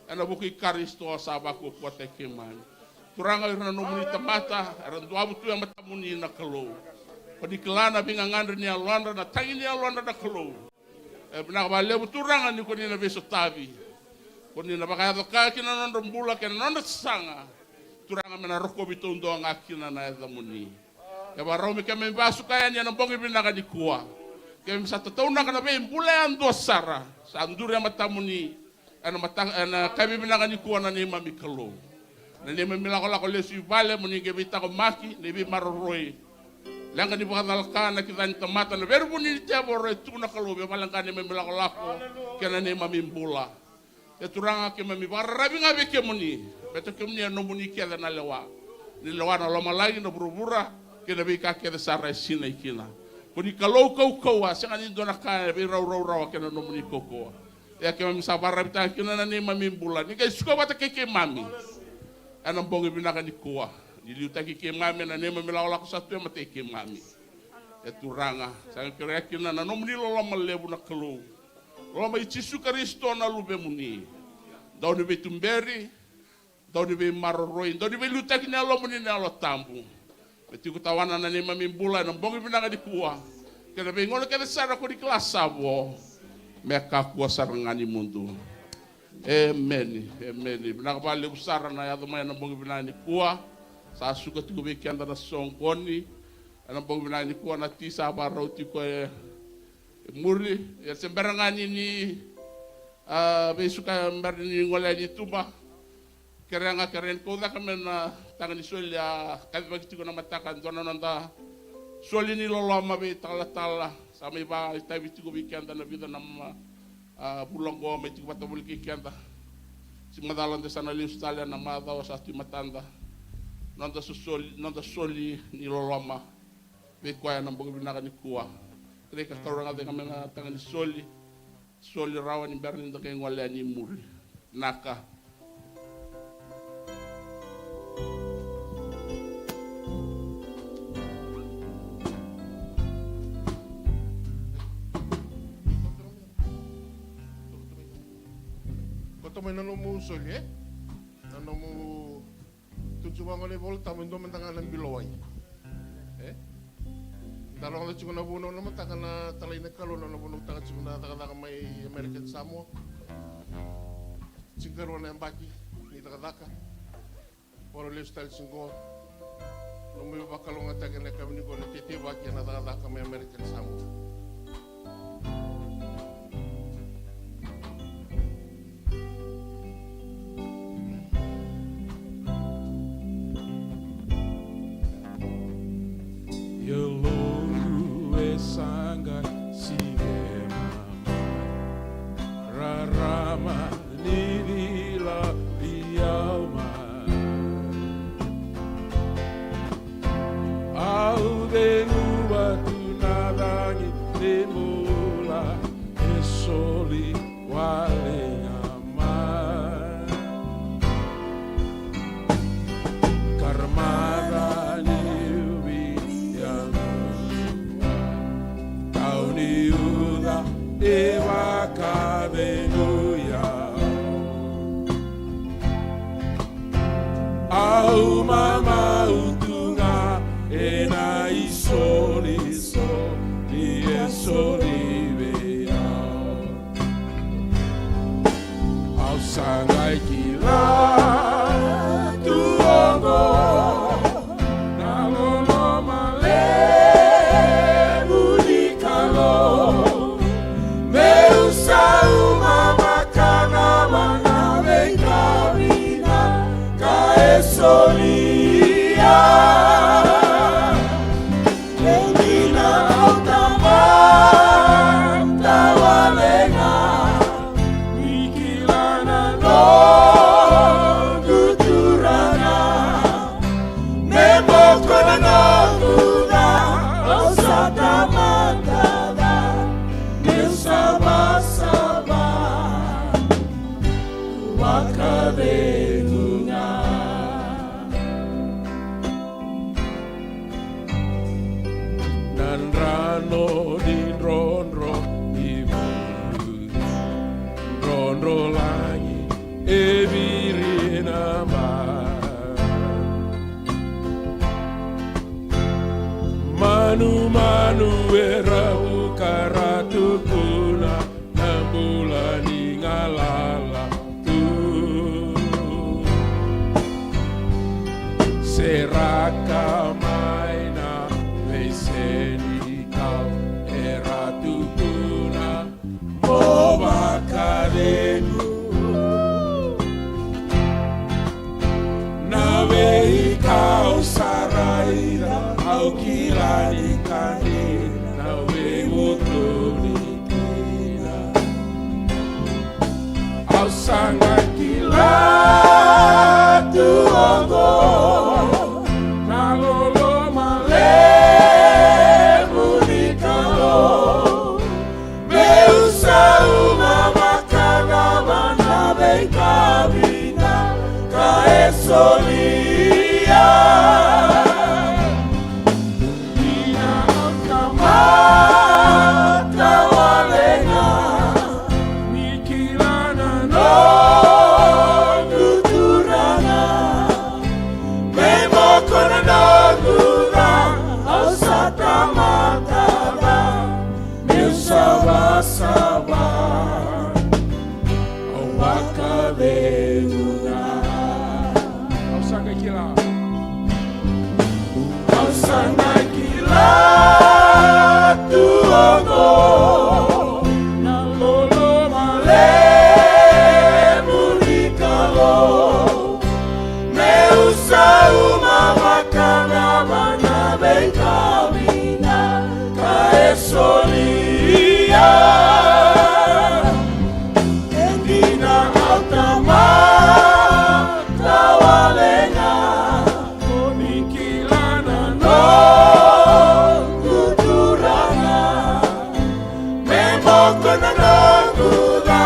ena vuku i Karisito sa vakaukauwataki keimami. Turaga, o ira na nomuni tamata era duavu tu e matamuni na Kalou. Ko ni kila na veigagadre ni yalodra, na tagi ni yalodra na Kalou. E vinaka vakalevu Turaga ni ko ni na veisotavi. Ko ni na vakayaco kaya kina na nodra bula kei na nodra sasaga. Turaga, me na rokovi taudua ga kina na yacamuni. E vakarau me keimami vakasuka yani ena bogi vinaka nikua. Keimami sa tataunaka na veibula yadua sara sa duri e matamuni. Ena mata-, ena kavi vinaka nikua na neimami Kalou. Na neimami lakolako lesu i vale mo ni qai veitaqomaki, ni veimaroroi. Leqa ni vakacalaka, na kica ni tamata, na veivunau ni tevoro e tu na Kalou, vei vale ga neimami lakolako kei na neimami bula. E Turaga, keimami vakararavi ga vei kemuni, baleta kemuni e nomuni kece na lewa. Ni lewa na lomalagi, na vuravura kei na veika kece sara e sinai kina. Ko ni Kalou kaukauwa, sega ni dua na ka e veiraurau rawa kei na nomuni kaukauwa. Ia keimami sa vakararavitaka kina na neimami bula, ni qai suka vata kei keimami ena bogi vinaka nikua. Ni liutaki keimami ena neimami lakolako sa tu e matai keimami. E Turaga, sa kerea kina na nomuni loloma levu na Kalou. Loloma i Jisu Karisito na Luvemuni. Dau ni veituberi, dau ni veimaroroi, dau ni veiliutaki ni Yalomuni na Yalo Tabu. Me tiko tawana na neimami bula ena bogi vinaka nikua kei na veigauna kece sara ko ni kila sa vo, me kakua sara ga ni mudu. Emeni, emeni. Vinaka vakalevu sara na yaco mai ena bogi vinaka nikua. Sa suka tiko vei keda na soqoni ena bogi vinaka nikua, na ti sa vakarau tiko e muri. Ia se bera ga ni ni, a, veisuka, bera ni gole yani i tuba. Kerea ga, kerea ni kau caka mai na taga ni soli, a kacivaki tiko na mataka, dua na noda soli ni loloma veitalatala. Sa mai vakaitavi tiko vei keda na vica na ma-, a, vula oqo, mai tiko vata voli kei keda. Sa macala de sa na lesu tale ena macawa sa tu e matada. Noda sosoli, noda soli ni loloma vei koya ena bogi vinaka nikua. Kerei ka taura ga cake mai na taga ni soli. Soli rawa ni bera ni da qai gole yani i muri. Naka. Koto mai na nomu soli, e? Na nomu Tukuna tiko vaqo na iVola Tabu, e dua mada ga na bilo wai. E? Da rogoca tiko na vunau na mataka na talai na Kalou na nona vunautaka tiko na cakacaka mai American Samoa. Tinikarua na yabaki ni cakacaka. Vakarau lesu tale tiko qo. Nomu veivakalougatataki ena yakavi nikua na teitei vaki ena cakacaka mai American Samoa. Yaloqu e sa qai siqema mai, rarama ni cila vei au mai. Au cegu vatu na cagi Kaveguya. Au mamau tu ga ena isolisoli e soli vei au. Au sa qai kila tu oqo na loloma levu ni Kalou. Meu sauma vakacava na veika vinaka e solia. E dina au tamata wale ga, ni kila na noqu Turaga. Me boko na noqu ca, au sa tamata ca, meu savasava vakacegu ga. Na drano ni drodro ni vuli, drodro lagi e viri na ba. Manumanu era vuka ra tukuna na bula ni galala tu. Seraka mai na veisenikau era tukuna mo vakacegu. Na veika au sa raica au kila ni ka dina, au veivutuni kina. Au sa qai kila tu oqo na loloma levu ni Kalou. Meu sauma vakacava na veika vinaka e solia. Ni na tamata wale ga, ni kila na noqu Turaga. Me boko na noqu ca, au sa tamata ca, meu savasava vakacegu ga. Au sa qai kila. Au sa qai kila tu oqo na loloma levu ni Kalou. Meu sauma vakacava na veika vinaka e solia. E dina au tamata wale ga, ni kila na noqu Turaga. Me boko na noqu ca,